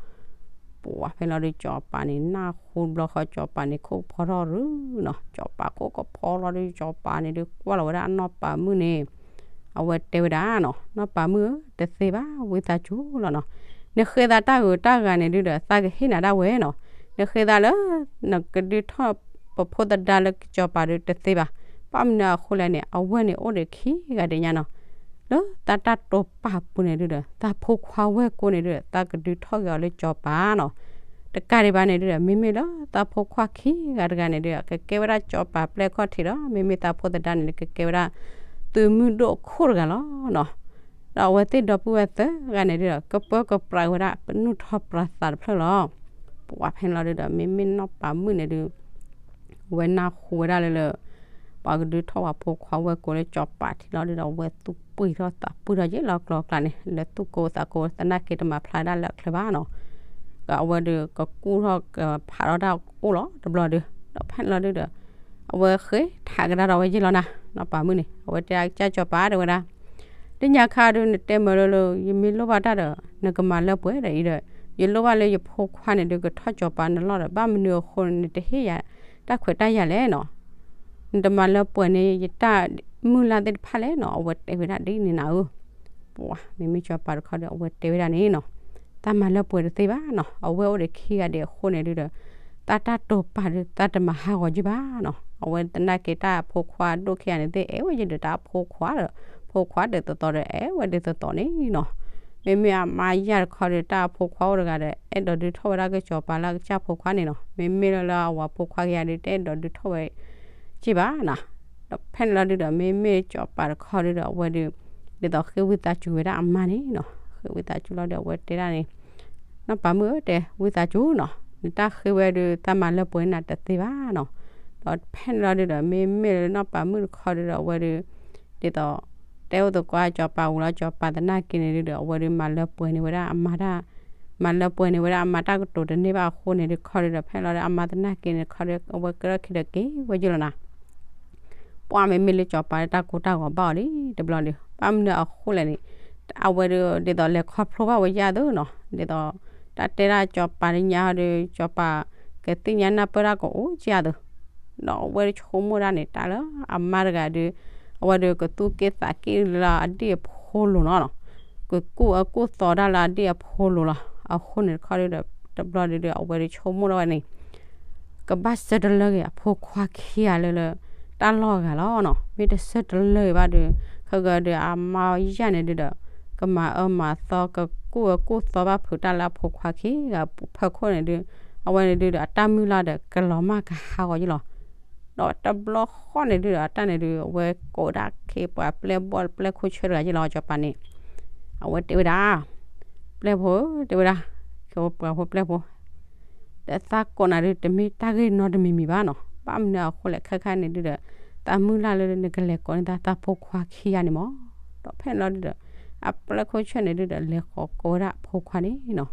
ပှၤဖဲလီၤဒု စီၤပၤန့ၣ် နၢ်ဟူတဘျီဃီ စီၤပၤန့ၣ် ခိၣ်ကဖီထီၣ်ရူနီၤ, စီၤပၤခိၣ်ကဖီလီၤဒု စီၤပၤန့ၣ်ဒု ကွၢ်လီၤဝဲဒၣ်အနီၢ်ပၤမုၣ်န့ၣ် အဝဲတဲဝဲဒၣ်နီၤ နီၢ်ပၤမုၣ်ဧၢ တသ့ဘၣ် ဝံသးစူၤလီၤနီၤ, နဃ့သးတၢ်ဂုၤတၢ်ဂၤန့ၣ်ဒုဒီး သးကဟ့ၣ်နၤဒၣ်ဝဲနီၤ, နဃ့သးလၢ နကဒုးထီၣ်ပဖိသဒါလၢစီၤပၤဒုတသ့ဘၣ်, ဘၣ်မနုၤအဃိလဲၣ်န့ၣ် အဝဲၢ်န့ၣ်အိၣ်ဒီးခံဂၤဒဲးညါနီၤ လၢတၢ်တၢ်တိာ်ပာ်ပူၤန့ၣ်ဒုဒီး သးဖိခွါဝဲၢ်ကိန့ၣ်ဒုဒီး သးကဒုးထီၣ်က့ၤအီၤလၢစီၤပၤနီၤ, တကးဒံးဘၣ်န့ၣ်ဒုဒီး မ့မ့ၢ်လၢသးဖိခွါခံဂၤတဂၤန့ၣ်ဒုဒီး ကကဲဝဲဒၣ်စီၤပၤပျဲၢ်ခီၣ်ထံးဒီး မ့မ့ၢ်သးဖိသဒါန့ၣ် ကကဲဝဲဒၣ် သုးမုၢ်ဒိၣ်အခိၣ်တဂၤလီၤနီၤ, ဒီးအဝဲသ့ၣ်ဒီပုၢ်ဝဲၢ်သၢဂၤန့ၣ်ဒုဒီး ကပၢကပြးဝဲဒၣ် ပနုာ်ထီၣ်ပြးသးတဖျၢၣ်လီၤ, ပှၤဖဲန့ၣ်လီၤဒုဒီး မ့မ့ၢ်နီၢ်ပၤမုၣ်န့ၣ်ဒု ဝဲနၢ်ဟူဝဲဒၣ်လၢလၢ ပှၤကဒုးထီၣ်ပှၤဖိခွါဝဲၢ်ကိလၢစီၤပၤထံးလီၤဒုဒီး အဝဲသူၣ်ပှံၢ်ထီၣ်သးပှံၢ်ထီၣ်ယ့ၣ်လီၤကျိၤကျါန့ၣ် လၢသူၣ်ကိသးကိသနာ်က့တမၤဖျါဒၣ်လၢအချၢဘၣ်နီၤ, ဒီးအဝဲဒုးကကူၣ်ထီၣ်ကဖးထီၣ်တၢ်အိၣ်လီၤတဘျီဒု ဒီးဖဲန့ၣ်လီၤဒုဒီး အဝဲဃ့ထးကဒါဒီးဝဲယ့ၣ်လီၤနၤ နီၢ်ပၤမုၣ်န့ၣ် အဝဲတဲဒၣ်ကစၢ်စီၤပၤတဲဝဲဒၣ် လၢညါခါဒု နတဲမၢလၢလၢ ယမ့ၢ်လိၣ်ဘၣ်တၢ်ဒီး နကမၤလၢပှဲၤဒီးအံၤဒီး ယလိၣ်ဘၣ်လၢယဖိခွါန့ၣ်ဒု ကထီၣ်စီၤပၤနလီၢ်ဒီး ဘၣ်မနုၤအဃိန့ၣ် နတဟ့ၣ်ယၤတၢ်ခွဲးတၢ်ယာ်လဲၣ်နီၤ, နတမၤလၢပှဲၤန့ၣ် ယတၢ်မုၢ်လၢ်သ့ၣ်တဖၣ်လဲၣ်နီၤ, အဝဲတဲဝဲဒၣ်ဒ်န့ၣ်နၤဧၢ ပှၤမ့မ့ၢ်စီၤပၤတခီဒီး အဝဲတဲဝဲဒၣ်န့ၣ်နီၤ, တၢ်မၤလၢပှဲၤတသ့ဘၣ်နီၤ, အဝဲအိၣ်ဒီးခံဂၤဒဲးအဃိန့ၣ်ဒုဒီး တၢ်တၢ်တိာ်ပာ်ဒု တၢ်တမၤဟးဂီၤယ့ၢ်ဘၣ်နီၤ, အဝဲသနာ်က့တၢ်အဖိခွါဒိၣ်ခံဂၤန့ၣ်သ့ၣ် အဲၣ်ဝဲယ့ၢ်ဒီးတၢ်အဖိခွါဒီး ဖိခွါဒုးသသိးဒီး အဲၣ်ဝဲဒုးသသိးန့ၣ်နီၤ, မ့မ့ၢ်အမါယၢ်တခီဒီး တၢ်အဖိခွါအိၣ်တဂၤဒီး အဲၣ်ဒိးဒုးထီၣ်ဝဲဒၣ်ကစီၤပၤလၢအကစၢ်ဖိခွါန့ၣ်နီၤ, မ့မ့ၢ်လၢလၢအဝၤဖိခွါခံဂၤဒု တအဲၣ်ဒိးဒုးထီၣ်ဝဲ က့ၢ်ဘၣ်နီၤ, ဒီးဖဲန့ၣ်လီၤဒုဒီး မ့မ့ၢ်စီၤပၤတခီဒုဒီး အဝဲဒုး ဒ်သိးဃ့ဝံသးစူၤဝဲဒၣ်အမါန့ၣ်နီၤ, ဃ့ဝံသးစူၤလီၤဒီး အဝဲတဲဒၣ်န့ၣ် နီၢ်ပၤမုၣ်ဧၢ တဲဝံသးစူၤနီၤ, နတၢ်ဃ့ဝဲဒုး တၢ်မၤလၢပှဲၤနၤတသ့ဘၣ်နီၤ, ဒီးဖဲန့ၣ်လီၤဒုဒီး မ့မ့ၢ်လၢနီၢ်ပၤမုၣ်တခီဒုဒီး အဝဲဒုး ဒ်သိး တဲအိၣ်သကိးစီၤပၤဝံၤလီၤ စီၤပၤသနာ်က့န့ၣ်ဒုဒီး အဝဲဒုးမၤလၢပှဲၤန့ၢ်ဝဲဒၣ်အမါတၢ် မၤလၢပှဲၤန့ၢ်ဝဲဒၣ်အမါတၢ်ကတိၤတန့ၢ်ဘၣ်အဃိန့ၣ်ဒုခီဒုဒီး ဖဲန့ၣ်လီၤဒီး အမါသနာ်က့န့ၣ်ခီဒု အဝဲကဲထီၣ်ခံဒီးက့ၤဝဲယ့ၢ်လီၤနၤ ပှၤမ့မ့ၢ်လၢစီၤပၤလၢတၢ်ကိၢ်တၢ်ဂီၤဘၣ်အီၤလံတဘျီဒီး ဘၣ်မနုၤအဃိလဲၣ်န့ၣ် အဝဲဒုး ဒ်သိးလဲၤခီဖျိဘၣ်ဝဲယဲၢ်သုနီၤ, ဒ်သိးတၢ်တဲဒၣ်စီၤပၤလၢညါဟီဒုး စီၤပၤကသ့ၣ်ညါနၢ်ပၢၢ်တၢ်ကအိၣ်ကဲသု, ဒီးအဝဲဒုးဆိကမိၣ်ဒၣ်န့ၣ် တၢ်လၢအမါတဂၤဒုး အဝဲဒုးကသူၣ်က့ၣ်သးက့ၣ်လၢအဒ့ၣ်အဖိလိၤနီၤ, ကကူၣ်အၢကူၣ်သီတၢ်လၢအဒ့ၣ်အဖိလိၤလီၤ. အဃိန့ၣ်တခီဒုးဒီး တဘျီဒုးဒီး အဝဲဒုးဆိကမိၣ်ဒၣ်ဝဲန့ၣ် ကဘၣ်ဆၢတလၢက့ၤအဖိခွါခံဂၤလၢလၢ တၢ်လီၢ်ဂၤလီၤနီၤ. မ့ၢ်တဆၢတလၢက့ၤဘၣ်ဒုး ခဲကဒုးအမါယဲၢ်န့ၣ်ဒုးဒီး ကမၤအၢမၤသီ ကကူၣ်အၢကူၣ်သီဘၣ်ဖုးတၢ်လၢအဖိခွါခံဂၤ ဖၢခိၣ်န့ၣ်ဒုး အဝဲန့ၣ်ဒုးဒီး အတၢ်မုၢ်လၢ်ဒီး ကလီၤမၢ်ကဟးဂီၤယ့ၢ်လီၤ. ဒီးတဘျီဃီန့ၣ်ဒုးဒီး အတၢ်န့ၣ်ဒုး အဝဲကိးဒၣ်ခ့ပှၤပျဲၢ်ဘီၣ်ပျဲၢ်ခိၣ်ဆၢတဂၤယ့ၢ်လီၤ စီၤပၤန့ၣ် အဝဲတဲဝဲဒၣ် ပျဲၢ်ဖိ တဲဝဲဒၣ် ခဲပှၤဖိပျဲၢ်ဖိ ဒီးသးကိးနၤဒုး တမ့ၢ်တၢ်ဂ့ၢ်နီတမံၤမံၤဘၣ်နီၤ. ဘၣ်မနုၤအဃိလဲၣ် ခဲခါန့ၣ်ဒုးဒီး သးမုၢ်လၢ်လၢနကလဲၤကိးန့ၢ်သး သးဖိခွါခံဂၤန့ၣ်မး. ဒီးဖဲန့ၣ်လီၤဒုးဒီး အပျဲၢ်ခိၣ်ဆၢန့ၣ်ဒုးဒီး လဲၤဃီၤကိးဝဲဒၣ်အဖိခွါန့ၣ်နီၤ.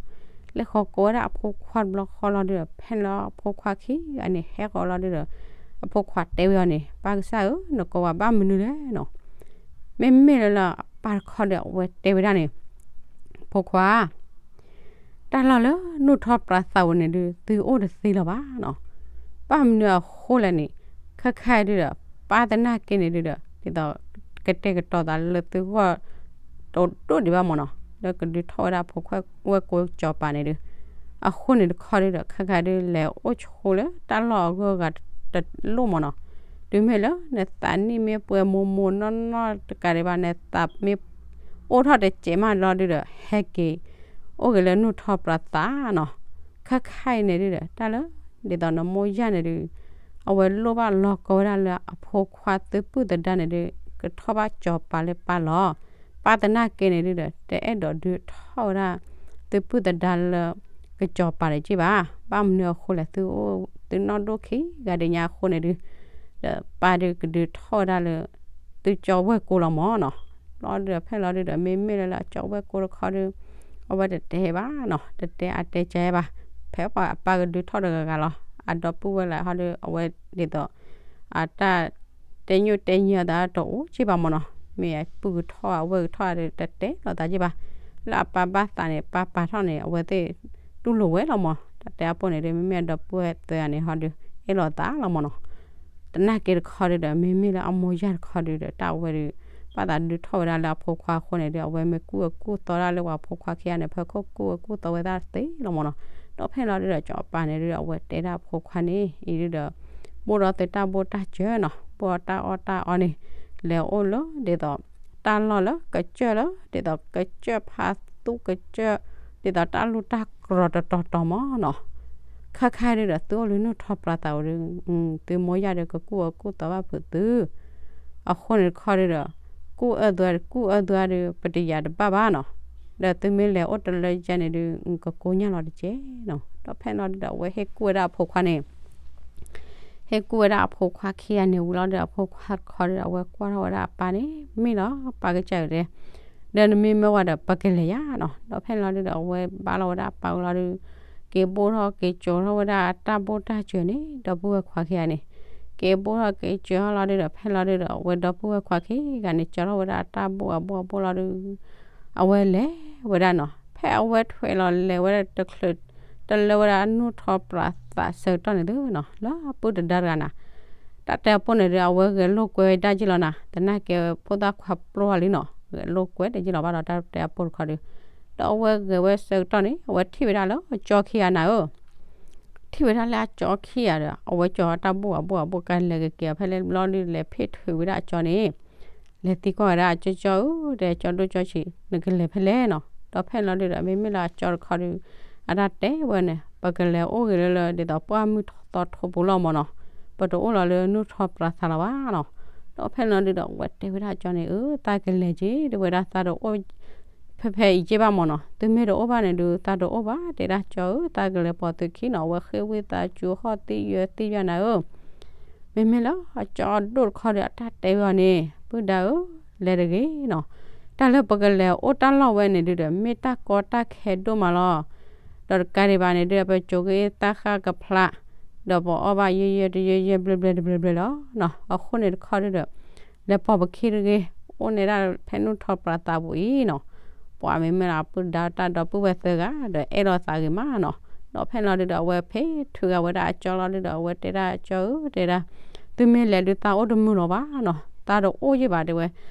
လဲၤဃီၤကိးဝဲဒၣ်အဖိခွါတဘျီဃီလီၤဒုးဒီး ဖဲန့ၣ်လီၤအဖိခွါခံဂၤန့ၣ် ဟဲဃီၤလီၤဒုးဒီး အဖိခွါတဲဝဲအီၤန့ၣ် ပၢ်ကစၢ်ဧၢ နကိးဝဲဘၣ်မနုၤလဲၣ်နီၤ. မ့မ့ၢ်လၢလၢ အပၢ်တခီဒီးအဝဲတဲဝဲဒၣ်န့ၣ်, ဖိခွါ တၢ်လီၢ်လၢနူၢ်ထီၣ်ပြးသးဝဲန့ၣ်ဒုး သုအိၣ်တသ့လၢၤဘၣ်နီၤ. ဘၣ်မနုၤအဃိလဲၣ်န့ၣ်, ခဲခါဒုးဒီး ပၢ်သနာ်က့န့ၣ်ဒုးဒီး ဒ်သိး ကတဲာ်ကတီၤသးလၢသုဂီၢ် တဒိၣ်ဒံးဘၣ်မ့ၢ်နီၤ, လၢကဒုးထီၣ်ဝဲဒၣ်ဖိခွါဝဲၢ်ကိကၠီၤပၤန့ၣ်ဒုး, အဃိန့ၣ်တခီဒုးဒီး ခဲခါဒုးလဲၤအိၣ်ဆိလၢတၢ်လီၢ်အဂုၤအဂၤတလိၣ်မ့ၢ်နီၤ. တုၤမ့ၢ်လၢနသးနံၣ်မ့ၢ်ပှဲၤမိၢ်မိၢ်နီၢ်နီၢ်တကးဒံးဘၣ် နသးမ့ၢ်အိၣ်ထီၣ်တစဲးမးလီၤဒုးဒီး ဟဲက့ၤ အိၣ်က့ၤလၢနူၢ်ထီၣ်ပြးသးနီၤ. ခဲခါအံၤန့ၣ်ဒုးဒီး တၢ်လၢ ဒ်သိးနမိၢ်ယၢ်န့ၣ်ဒုး အဝဲလိၣ်ဘၣ်လီၤကီဝဲဒၣ်လၢအဖိခွါသုပုၢ်သဒါန့ၣ်ဒုး ကထီၣ်ဘၣ်ကၠီၤပၤလၢပၢ်လီၤ. ပၢ်သနာ်က့န့ၣ်ဒုးဒီး တအဲၣ်ဒိးဒုးထီၣ်ဝဲဒၣ် သုပုၢ်သဒါလၢ ကၠီၤပၤတက့ၢ်ဘၣ်. ဘၣ်မနုၤအဃိလဲၣ် သုအိၣ်သုနီၢ်ဒိၣ်ခံဂၤဒံးညါအဃိန့ၣ်ဒုး ဒီးပၢ်ဒုးကဒုးထီၣ်ဝဲဒၣ်လၢ သုကၠီဝဲၢ်ကိလီၤမ့ၢ်နီၤ. လီၤဒုးဒီးဖဲလီၤဒုးဒီး မ့မ့ၢ်လၢလၢအကၠီဝဲၢ်ကိတခီဒုး အဝဲတတဲဘၣ်နီၤ, တတဲအတဲကါဘၣ်. ဖဲပှၤအပၢ်ကဒုးထီၣ်တဂၤဂၤလီၤ. အဒီပုၢ်ဝဲၢ်လၢဟီဒုး အဝဲဒ်သိး အတၢ် တဲညိၣ်တဲညံအသးတအိၣ်က့ၢ်ဘၣ်မ့ၢ်နီၤ. မ့ၢ်အပုၢ်ကထီၣ်အဝဲၢ်ကထီၣ်ဒီး တတဲလိာ်သးက့ၢ်ဘၣ်. လၢအပၢ်ဘၣ်သးန့ၣ် ပၢ်ပာ်ထီၣ်န့ၣ် အဝဲသ့ၣ်တူၢ်လိာ်ဝဲလီၤမ့ၢ်. တၢ်တဲအပိၢ်န့ၣ်ဒုး မ့မ့ၢ်အဒီပုၢ်ဝဲၢ်သၢဂၤန့ၣ်ဟီဒုး အဲၣ်လိာ်သးလီၤမ့ၢ်နီၤ. သနာ်က့တခီဒုးဒီး မ့မ့ၢ်လၢအမိၢ်ယၢ်တခီဒုးဒီး တၢ်အဝဲဒုး ဘၣ်သးဒုးထီၣ်ဝဲဒၣ်လၢအဖိခွါအဃိန့ၣ်ဒုး အဝဲမ့ၢ်ကူၣ်အၢကူၣ်သီဒၣ်လၢပှၤဖိခွါခံဂၤန့ၣ် ဖဲခိၣ်ကူၣ်အၢကူၣ်သီဝဲဒၣ်သ့လီၤမ့ၢ်နီၤ. ဒီးဖဲလီၤဒုးဒီး ကၠီၤပၤန့ၣ်ဒုး အဝဲတဲဒၣ်အဖိခွါန့ၣ် အံၤဒုးဒီး ဘိၣ်ဒီးသုတၢ်ဘိၣ်တၢ်စၢၤနီၤ, ဘိၣ်ဒီးတၢ်အီၣ်တၢ်အီန့ၣ် လဲၤအိၣ်လၢဒ်သိး တၢ်လီၢ်လၢကစၢၢ်လၢ ဒ်သိးကစၢၢ်ဖးသူကစၢၢ် ဒ်သိးတၢ်လူၢ်တၢ်ကြီၤတတီၤမ့ၢ်နီၤ. ခဲခါဒုးဒီး သုအိၣ်လၢနူၢ်ထီၣ်ပြးသးဝဲဒုး သုမိၢ်ယၢ်ဒီးကကူၣ်အၢကူၣ်သီဘၣ်ဖုးသု အဃိန့ၣ်တခီဒုးဒီး ကူၣ်အၢသု ကူၣ်အၢသုဒီး ပတယာ်တဘၣ်ဘၣ်နီၤ. ဒီးသုမ့ၢ်လဲၤအိၣ်တလၢယဲန့ၣ်ဒုး ကကိညၢ်လီၤတက့ၢ်နီၤ. ဒီးဖဲလီၤဒုးဒီး အဝဲဟ့ၣ်ကူၣ်ဝဲဒၣ်အဖိခွါန့ၣ် ဟ့ၣ်ကူၣ်ဝဲဒၣ်အဖိခွါခံဂၤန့ၣ်ဝံၤလီၤဒီး အဖိခွါတခီဒုးဒီး အဝဲကွၢ်ထီၣ်ဝဲဒၣ်အပၢ်န့ၣ် မ့ၢ်လီၤ ပၢ်ကစၢ်ဧၢတဲ ဒီးနမ့ၢ်မၢဝဲဒီး ပကလဲၤယါနီၤ. ဒီးဖဲလီၤဒုးဒီး အဝဲဘါလီၤဝဲဒၣ်အပၢ်ဝံၤလီၤဒုး က့ၤဘိၣ်ထီၣ်က့ၤစၢၤထီၣ်ဝဲဒၣ်အတၢ်ဘိၣ်တၢ်စၢၤန့ၣ် ဒီပုၢ်ဝဲၢ်ခွါခံဂၤန့ၣ် က့ၤဘိၣ်ထီၣ်က့ၤစၢၤထီၣ်လီၤဒုးဒီး ဖဲလီၤဒုးဒီး အဝဲဒီပုၢ်ဝဲၢ်ခွါခံဂၤန့ၣ် စၢၤထီၣ်ဝဲဒၣ်အတၢ်ဘိၣ်အဘိၣ်အဘိၣ်လီၤဒုး အဝဲလဲၤဝဲဒၣ်နီၤ. ဖဲအဝဲထွဲးလီၤလဲၤဝဲဒၣ်တချုး တလၢဝဲဒၣ်အနူၢ်ထီၣ်ပြးသးဆၢကတီၢ်န့ၣ်သုနီၤ လၢအပုၢ်တဒါတဂၤနၤ တၢ်တဲအပိၢ်န့ၣ်ဒုး အဝဲဂဲၤလိာ်ကွဲဝဲဒၣ်က့ၢ်လီၤနၤ, သနာ်က့ဖိသၣ်ခွါပျိၢ်လံနီၤ, ဂဲၤလိာ်ကွဲတက့ၢ်လီၤဘၣ်ဒီး တၢ်တဲအပိၢ်တခီဒုး, ဒီးအဝဲဂဲၤဝဲဆၢကတီၢ်န့ၣ် အဝဲထံၣ်ဝဲဒၣ်လၢအကၠီခံဂၤနၤဧၢ, ထံၣ်ဝဲဒၣ်လၢအကၠီခံဂၤဒီး အဝဲကၠီတၢ်ဘိၣ်အဘိၣ်အဘိၣ်ကလဲၤက့ၤက့ၤဖဲလဲၣ်ဘျီဒုး လဲၤဖ့ၣ်ထွဲးဝဲဒၣ်အကၠီန့ၣ် လဲၤသံကွၢ်ဝဲဒၣ်အကၠီ ကၠီဧၢ တဲကၠီဒိၣ်ကၠီဆံး နကလဲၤဖဲလဲၣ်နီၤ, ဒီးဖဲလီၤဒုးဒီး မ့မ့ၢ်လၢအကၠီတခီဒုး အတၢ်တဲဝဲန့ၣ် ပကလဲၤအိၣ်ဂ့ၤလၢလၢ ဒ်သိးပှၢ်မုၢ်ထီသီထိပူၤလီၤမ့ၢ်နီၤ, ပတအိၣ်လီၤလၢနူၢ်ထီၣ်ပြးသးလီၤဘၣ်နီၤ, ဒီးဖဲလီၤဒုးဒီး အဝဲတဲဝဲဒၣ်ကၠီန့ၣ် အၢ သးကလဲၤက့ၤ တဲဝဲဒၣ် သးတအိၣ် ဖဲဖဲအံၤက့ၢ်ဘၣ်မ့ၢ်နီၤ, သုမ့ၢ်တအိၣ်ဘၣ်န့ၣ်ဒုး သးတအိၣ်ဘၣ် တဲဒၣ်ကၠီဧၢ သးကလဲၤပိာ်သုခံနီၤ, အဝဲဃ့ဝံသးစူၤဟီၣ်သံယၢၤသံယၢၤနၤဧၢ မ့မ့ၢ်လၢအကၠီဒိၣ်တခီဒီး အတၢ်တဲဝဲအီၤန့ၣ် ပုၢ်ဒါဧၢ လဲၤတဂ့ၤနီၤ, တၢ်လၢပကလဲၤအိၣ်တၢ်လီၢ်ဝဲန့ၣ်ဒုးဒီး မ့ၢ်တၢ်ကီတၢ်ခဲဒိၣ်မးလီၤ, ဒီးတကးဒံးဘၣ်န့ၣ်ဒုး ပစိာ်က့ၤသးဃၣ်ကဖျါ, ဒီးပအီၣ်ဘၣ်ယဲၢ်ယဲၢ်တယဲၢ်ယဲၢ်ဘျဲၣ်ဘျဲၣ်တဘျဲၣ်ဘျဲၣ်လီၤနီၤ, အဃိန့ၣ်တခီဒုးဒီး လဲၤပိာ်ပခံတဂ့ၤ, အိၣ်န့ၢ်ဒၣ်ဖဲနူၢ်ထီၣ်ပြးသးပူၤအံၤနီၤ, ပှၤမ့မ့ၢ်လၢအပုၢ်ဒါတၢ်ဒီပုၢ်ဝဲၢ်သၢဂၤ ဒီးအဲၣ်လိာ်သးဂ့ၤမးနီၤ, ဒီးဖဲလီၤဒုးဒီး အဝဲဖ့ၣ်ထုးဂၤဝဲဒၣ်အကၠီလီၤဒုးဒီး အဝဲတဲဒၣ်ကၠီဧၢ တဲဒၣ် သုမ့ၢ်လဲၤဒုးသးအိၣ်တမုာ်လီၤဘၣ်နီၤ, သးတအိၣ်ယံာ်ဘၣ်တဲဝဲ,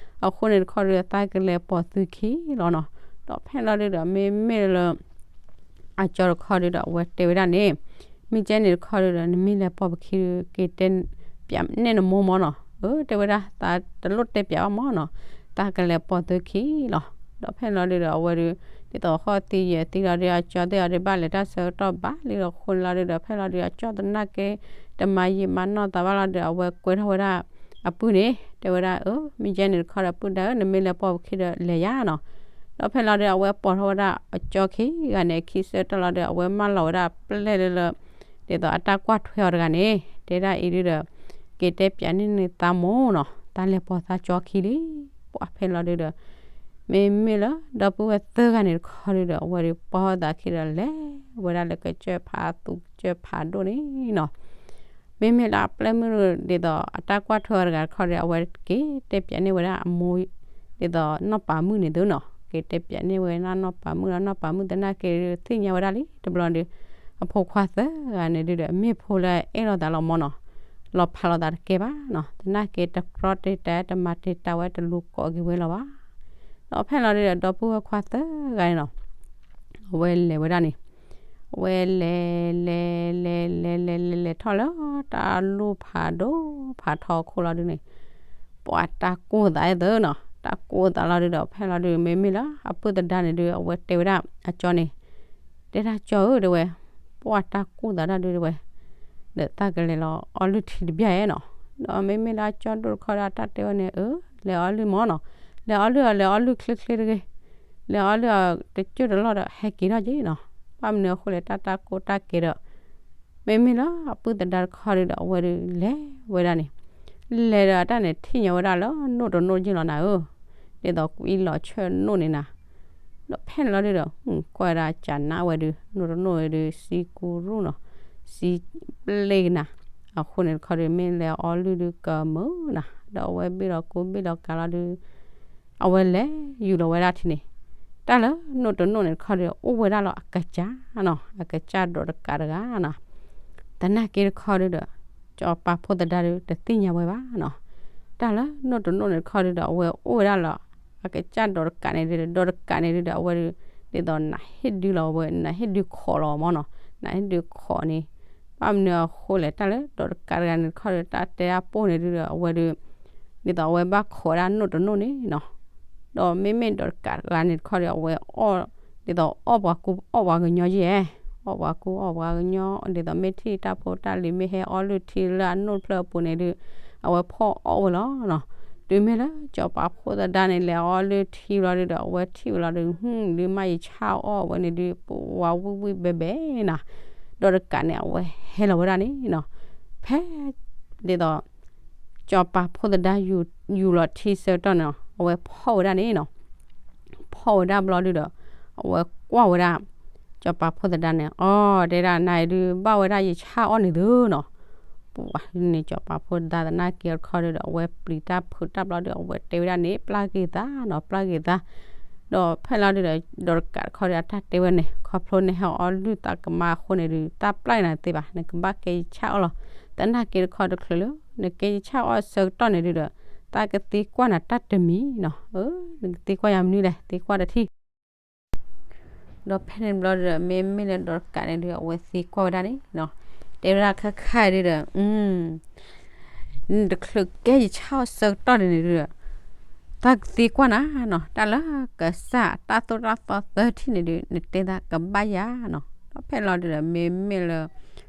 အဃိန့ၣ်တခီဒုး သးကလဲၤပိာ်သုခံလီၤနီၤ, ဒီးဖဲလီၤဒုးဒီး မ့မ့ၢ်လၢ အကၠီတခီဒုးဒီး အဝဲတဲဝဲဒၣ်န့ၣ်, မ့ၢ်ကဲန့ၣ်တခီဒုးဒီး နမ့ၢ်လဲၤပိာ်ပခံဒုး က့ၤတဲပၠးန့ၢ်နမိၢ်မ့ၢ်နီၤ, အၢ တဲဝဲဒၣ် သးတလိၣ်တဲပၠးဘၣ်မ့ၢ်နီၤ, သးကလဲၤပိာ်သုခံလီၤ, ဒီးဖဲလီၤဒုးဒီး အဝဲဒုး ဒ်သိးဟီၣ်သံယဲၢ်သံလီၤဒုး အကၠီသ့ၣ်အီၤဒုးဘၣ်လဲၤတၢ်ဆၢကတီၢ်ဘၣ်လံဒီး အဃိန့ၣ်လီၤဒုးဒီး ဖဲလီၤဒုး အကၠီသနာ်က့ တမၤယံာ်မၤနီၢ်သးဘၣ်လီၤဒုး အဝဲကွဲထီၣ်ဝဲဒၣ် အပုၢ်န့ၣ် တဲဝဲဒၣ် အၢ မ့ၢ်ကဲန့ၣ်တခီဒီး ပုၢ်ဒါဧၢ နမ့ၢ်လဲၤပိာ်ပခံဒီးလဲၤယါနီၤ, ဒီးဖဲလီၤဒုး အဝဲပိာ်ထီၣ်ဝဲဒၣ်အကၠီခံဂၤန့ၣ် ခံဆၢကတီၢ်လီၤဒုး အဝဲမၢလီၤဝဲဒၣ်ပျဲၢ်လၢလၢ ဒ်သိးအတၢ်ကွၢ်ထွဲအီၤတဂၤန့ၣ် တဲဒၣ်အံၤဒုးဒီး က့ၤတဲပၠးန့ၢ်နသးမိၢ်နီၤ, တၢ်လဲၤပိာ်သးကၠီခံလံ, ပှၤဖဲလီၤဒုးဒီး မ့မ့ၢ်လၢ ဒီပုၢ်ဝဲၢ်သၢဂၤန့ၣ်တခီဒုးဒီး အဝဲဒုးပှၤဟီၣ်သးခံဒီး လဲၤဝဲဒၣ်လၢကစၢၢ်ဖးသူကစၢၢ်ဖးဒိၣ်န့ၣ်နီၤ, မ့မ့ၢ်လၢအပျဲၢ်မုၣ်ဒ်သိးအတၢ်ကွၢ်ထွဲအီၤတဂၤတခီဒီး အဝဲက့ၤတဲပၠးန့ၢ်ဝဲဒၣ်အမိၢ် ဒ်သိးနီၢ်ပၤမုၣ်န့ၣ်သုနီၤ, က့ၤတဲပၠးန့ၢ်ဝဲဒၣ်နီၢ်ပၤမုၣ်လီၤ. နီၢ်ပၤမုၣ်သနာ်က့ဒုး သ့ၣ်ညါဝဲဒၣ်လံတဘျီဒုး, အဖိခွါသၢဂၤန့ၣ်ဒုးဒီး မ့ၢ်ဖိလၢအဲၣ်လိာ်သးလီၤမၢ်နီၤ, လီၤဖးလိာ်သးတကဲဘၣ်နီၤ, သနာ်က့တကြီတ့တၢ် တမၤတ့တၢ်ဝဲ တလူၤကိးက့ၤဝဲလီၤဘၣ်. ဒီးဖဲလီၤဒုးဒီး ဒီပုၢ်ဝဲၢ်ခွါသၢဂၤန့ၣ်နီၤ အဝဲလဲၤဝဲဒၣ်န့ၣ်, အဝဲလဲၤ လဲၤ လဲၤ လဲၤ လဲၤ လဲၤ လဲၤထီၣ်လၢတၢ်လူၢ်ဖးဒိၣ်ဖးထီအခိၣ်လီၤဒုးန့ၣ်, ပှၤတၢ်ကိၢ်သးအဲၣ်သုနီၤ, တၢ်ကိၢ်သးလီၤဒုးဒီး ဖဲလီၤဒုး မ့မ့ၢ်လၢအပုၢ်သဒါန့ၣ်ဒုး အဝဲတဲဝဲဒၣ်အကၠီန့ၣ်, တဲဒၣ်ကၠီဧၢ တဲဝဲ, ပှၤတၢ်ကိၢ်သးဒၣ်ဒုး တဲဝဲ, ဒီးသးကလဲၤလီၤအီလုၢ်ထံတဘျီဧဲနီၤ. ဒီးမ့မ့ၢ်လၢအကၠီဒိၣ်တခီဒီး အတၢ်တဲဝဲန့ၣ်, အၢ လဲၤအီလုၢ်မၢ်နီၤ, လဲၤအီလုၢ်အီၤ လဲၤအီလုၢ်ချ့ချ့တဂ့ၤ, လဲၤအီလုၢ်အီၤတကၠိၢ်တလီၢ်ဒီး ဟဲက့ၤထီၣ်က့ၤနီၤ, ဘၣ်မနုၤအဃိလဲၣ် တၢ်တၢ်ကိၢ်တၢ်ကဲဒီး မ့မ့ၢ်လၢအပုၢ်သဒါတခီဒုးဒီး အဝဲဒုးလဲၤဝဲဒၣ်န့ၣ်, လဲၤဒီးအတၢ်န့ၣ် ထံၣ်ညါဝဲဒၣ်လၢနိၣ်တနိၣ်က့ၢ်လီၤနၤဧၢ, ဒ်သိးကွံလီၤဆၢနိၣ်န့ၣ်နၤ. ဒီးဖဲန့ၣ်လီၤဒုးဒီး ကွၢ်ဝဲဒၣ်ကနၣ်ဝဲဒုး နိၣ်တနိၣ်ဝဲဒုး စံကူရူၢ်နီၤ, စံပျ့ကနၤ, အဃိန့ၣ်တခီဒုး မ့ၢ်လဲၤအီလုၢ်ဒုးကမုာ်နၤ, ဒီးအဝဲဘ့ၣ်လီၤကူဘ့ၣ်လီၤကၤလီၤဒုး အဝဲလဲၤယူၤလီၤဝဲဒၣ်ထံန့ၣ်, တၢ်လၢနိၣ်တနိၣ်န့ၣ်တခီဒုး အိၣ်ဝဲဒၣ်လီၤအကစၢ်နီၤ, အကစၢ်ဒိးတကးတဂၤနီၤ. သနာ်က့တခီဒုးဒီး စီၤပၤဖိသဒါဒုး တသ့ၣ်ညါဝဲဘၣ်နီၤ. တၢ်လၢနိၣ်တနိၣ်န့ၣ်တခီဒုးဒီး အဝဲအိၣ်ဝဲဒၣ်လီၤ အကစၢ်ဒိးတကးန့ၣ်ဒုးဒီး ဒိးတကးန့ၣ်ဒုးဒီး အဝဲဒုး ဒ်သိးနဟ့ၣ်ဒုးလီၤဝဲ နဟ့ၣ်ဒုးခိးလီၤမၢ်နီၤ, နဟ့ၣ်ဒုးခိးန့ၣ် ဘၣ်မနုၤအဃိလဲၣ် တၢ်လၢဒိးတကးတဂၤန့ၣ်တခီဒုး တၢ်တဲဒၣ်ပိၢ်န့ၣ်ဒုးဒီး အဝဲဒုး ဒ်သိးအဝဲဘၣ်ခိးဝဲဒၣ်နိၣ်တနိၣ်န့ၣ်နီၤ. ဒီးမ့မ့ၢ်ဒိးတကးတဂၤန့ၣ်တခီဒုး အဝဲအီၣ် ဒ်သိးအီၣ်ပှၤကူအီၣ်ပှၤကညီယဲၢ်, အီၣ်ပှၤကူအီၣ်ပှၤကညီ ဒ်သိးမ့ၢ်ထံၣ်တၢ်ဖိတၢ်လံၤ မ့ၢ်ဟဲအီလုၢ်ထံလၢအနိၣ်ဖျၢၣ်အပူၤန့ၣ်ဒုး အဝဲဖီၣ်အီၣ်ဝဲလီၤနီၤ. တုၤမ့ၢ်လၢစီၤပၤဖိသဒါန့ၣ် လဲၤအီလုၢ်ထံလီၤဒုးဒီး အဝဲထံၣ်ဝဲလီၤဒုး ဟူ ဒုးမ့ၢ်ယဆၣ်အီၣ်ဝဲန့ၣ်ဒုး ပဝါဝံၣ်ဝံၣ်ဘဲဘဲနီၤ. ဒိးတကးန့ၣ် အဝဲဟဲလီၤဝဲဒၣ်န့ၣ်နီၤ. ဖဲ ဒ်သိး စီၤပၤဖိသဒါ ယူၤလီၤထံဆၢကတီၢ်န့ၣ် အဝဲဖီၣ်ဝဲဒၣ်န့ၣ်နီၤ. ဖီၣ်ဝဲဒၣ်ဘျီဒုးဒီး အဝဲကွၢ်ဝဲဒၣ် စီၤပၤဖိသဒါန့ၣ် အီ တဲဒၣ်နၤအံၤဒုး ဘၣ်ဝဲဒၣ်ယဆၣ်အီၣ်န့ၣ်သုနီၤ. ပှၤန့ၣ် စီၤပၤဖိသဒါသနာ်က့တခီဒုးဒီး အဝဲပျံၤတၢ်ဖုးတၢ်ဘျီဒုး အဝဲတဲဝဲဒၣ်န့ၣ် ပျၢ်က့ၤသးနီၤ ပျၢ်က့ၤသး ဒီးဖဲလီၤဒုးဒီး ဒိးတကးတခီဒုး အတၢ်တဲဝဲန့ၣ် ခီဖျိနဟဲအီလုၢ်သးကမါအဃိန့ၣ်ဒုး တၢ်ပျၢ်နၤတသ့ဘၣ် နကဘၣ်ကဲယဆၣ်အီၣ်လီၤ. သနာ်က့တခီတချုးလၢ နကဲယဆၣ်အီၣ်ဆၢကတီၢ်န့ၣ်ဒုးဒီး တၢ်ကသ့ကွၢ်နၤတၢ်တမံၤနီၤ. အၢ နကသ့ကွၢ်ယၤမနုၤလဲၣ် သ့ကွၢ်တထံၣ် ဒီးဖဲန့ၣ်ဘျီဒုးဒီး မ့မ့ၢ်လၢဒိးတကးန့ၣ်ဒုး အဝဲသ့ကွၢ်ဝဲဒၣ်န့ၣ်နီၤ. တဲဝဲဒၣ်ခဲခါဒုးဒီး နတချုးကဲယဆၣ်အီၣ်ဆၢကတီၢ်န့ၣ်ဒုးဒီး တၢ်ကသ့ကွၢ်နၤနီၤ တၢ်လၢကစၢ်တၢ်သိၣ်တၢ်သီသၢထံၣ်န့ၣ်ဒုး နတဲသးကဘၣ်ယၤနီၤ. ဒီးဖဲလီၤဒုးဒီး မ့မ့ၢ်လၢ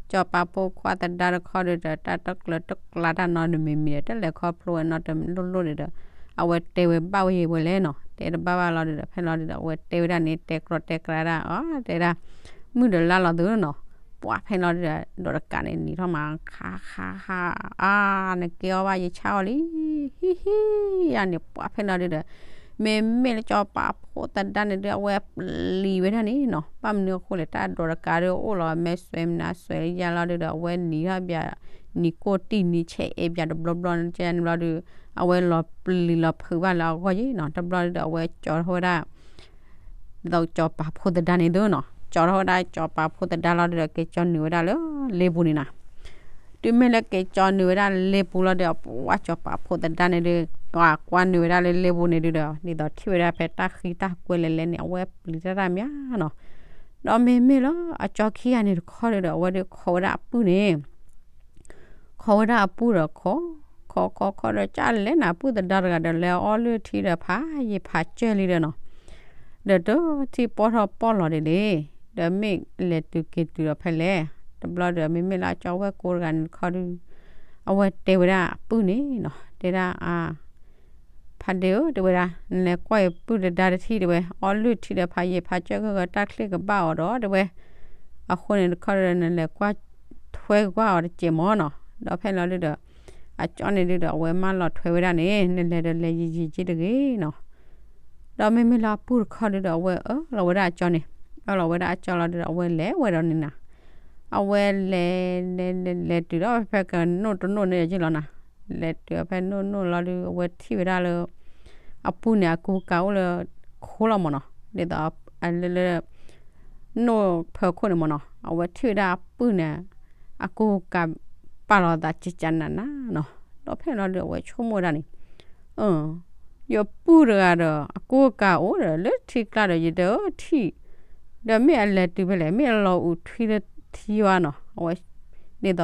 စီၤပၤဖိခွါသဒါတခီဒုးဒီး တၢ်တကျၢၤတကျါတၢ်နီတမံၤမံၤဒီး တလဲၤခီဖျိဝဲနီတလိၣ်လိၣ်ဒုးဒီး အဝဲတဲဝဲဘၣ်ဝဲယံၤဝဲလဲၣ်နီၤ. တဲတဘၣ်ဘၣ်လီၤဒုးဒီး ဖဲလီၤဒုးဒီး အဝဲတဲဝဲဒၣ်န့ၣ် တဲကြီတဲကျါဒၣ် အီ တဲဒၣ် မုၢ်ဒီးလါလီၤသုနီၤ. ပှၤဖဲလီၤဒုးဒီး ဒိးတကးန့ၣ် နံၤထီၣ်မး ခါခါခါ အါ နကဲအီၣ်ဘၣ်ယဆၣ်အီၣ်လံ ဟံၣ်ဟံၣ် ယၤန့ၣ် ပှၤဖဲလီၤဒုးဒီး မ့မ့ၢ်လၢစီၤပၤဖိသဒါန့ၣ်ဒုး အဝဲပျံၤဝဲဒၣ်န့ၣ်နီၤ. ဘၣ်မနုၤအဃိလဲၣ် တၢ်ဒိးတကးဒုးအိၣ်လီၤ မဲာ်စွဲမနၤစွဲလၢယၤလီၤဒုးဒီး အဝဲနံၤထီၣ်ဘၣ် နံၤကိၢ်တံၢ်နံၤဆဲးအဲၣ်ဘၣ်တဘျီဘျီန့ၣ် ကဲန့ၣ်ဘျီဒုး အဝဲလီၤပျံၤလီၤဖုးဘၣ်လၢအဂီၢ်ယံၤနီၤ. တဘျီဒုးဒီး အဝဲကၠီထီၣ်ဝဲဒၣ် ဒ်သိးစီၤပၤဖိသဒါန့ၣ်သုနီၤ ကၠီထီၣ်ဝဲဒၣ်စီၤပၤဖိသဒါလီၤဒုးဒီး က့ၤကၠီနုာ်ဝဲဒၣ်လၢလ့ပူၤန့ၣ်နီၤ. တုၤမ့ၢ်လၢက့ၤကၠီနုာ်ဝဲဒၣ်လၢလ့ပူၤလီၤဒီး ပှၤစီၤပၤဖိသဒါန့ၣ်ဒုး ကွၢ်ကွၢ်နုာ်ဝဲဒၣ်လၢလ့ပူၤန့ၣ်ဒုးဒီး ဒ်သိးထံၣ်ဝဲဒၣ်ဖဲတၢ်ဃံတၢ်ကွဲလဲၤလဲၤန့ၣ် အဝဲပျံၤတၢ်တၢ်မးနီၤ. ဒီးမ့မ့ၢ်လၢအကၠီခံဂၤန့ၣ်တခီဒုးဒီး အဝဲဒုးခိးဝဲဒၣ်အပုၢ်န့ၣ် ခိးဝဲဒၣ်အပုၢ်ဒီးခိး ခိးခိးခိးဒီး ကၢ်လဲၣ်နၤ ပုၢ်သဒါတဂၤဒီး လဲၤအီလုၢ်ထံဒီးဖးယံာ်ဖးစၢၢ်လံဒီးနီၤ. ဒီးတထံၣ်ပီၢ်ထီၣ်ပီၢ်လီၤဒ်လဲၣ်. ဒီးမ့ၢ်လဲၤတုၤက့ၤတုၤဒီးဖဲလဲၣ်. တဘျီဒီး မ့မ့ၢ်လၢအကၠီဝဲၢ်ကိတဂၤန့ၣ်တခီဒုး အဝဲတဲဝဲဒၣ်အပုၢ်န့ၣ်နီၤ တဲဒၣ်အါ ဖါဒ့ဧၢ တဲဝဲဒၣ် နလဲၤကွၢ်အပုၢ်သဒါတထံၣ်တဲဝဲ အီလုၢ်ထံဒီးဖးယံာ်ဖးစၢၢ် ဂၢၢ်ဂၢၢ်တၢ်ချံကဘၣ်အီၤဒီးတဲဝဲ အဃိန့ၣ်တခီဒီး နလဲၤကွၢ်ထွဲကွၢ်အီၤတစဲးမၢ်နီၤ. ဒီးဖဲလီၤဒုးဒီး အကၠီန့ၣ်ဒုးဒီး အဝဲမၢလီၤထွဲဝဲဒၣ်န့ၣ် နလဲၤဒီးလဲၤယံာ်ယံာ်က့တဂ့ၤနီၤ. ဒီးမ့မ့ၢ်လၢအပုၢ်တခီဒုးဒီး အဝဲအၢၣ်လီၤဝဲဒၣ်အကၠီန့ၣ် အၢၣ်လီၤဝဲဒၣ်အကၠီလီၤဒုးဒီး အဝဲလဲၤဝဲဒီးန့ၣ်နၤ. အဝဲလဲၤ လဲၤ လဲၤ လဲၤတုၤဒီးဖဲကနိၣ်တနိၣ်န့ၣ်ယ့ၢ်လီၤနၤ. လဲၤတုၤဖဲနိၣ်နိၣ်လီၤဒုး အဝဲထံၣ်ဝဲဒၣ်လၢ အပုၢ်န့ၣ် အကူအကၤအိၣ်လၢခိလီၤမ့ၢ်နီၤ, ဒ်သိး လၢ လၢ နိၣ်ဖၢခိၣ်န့ၣ်မ့ၢ်နီၤ, အဝဲထံၣ်ဝဲဒၣ်အပုၢ်န့ၣ် အကူအကၤ ပာ်လီၤသးကကနးနးနီၤ, ဒီးဖဲန့ၣ်လီၤဒုး အဝဲဆိကမိၣ်ဝဲဒၣ်န့ၣ် ယပုၢ်တဂၤဒီး အကူအကၤအိၣ်ဒီး လၢထံကျါဒီး ယတထံၣ်, ဒီးမ့ၢ်အလဲၤတုၤဖဲလဲၣ်, မ့ၢ်အလီၤအုးထွံလၢထံဝါနီၤ, အဝဲ ဒ်သိး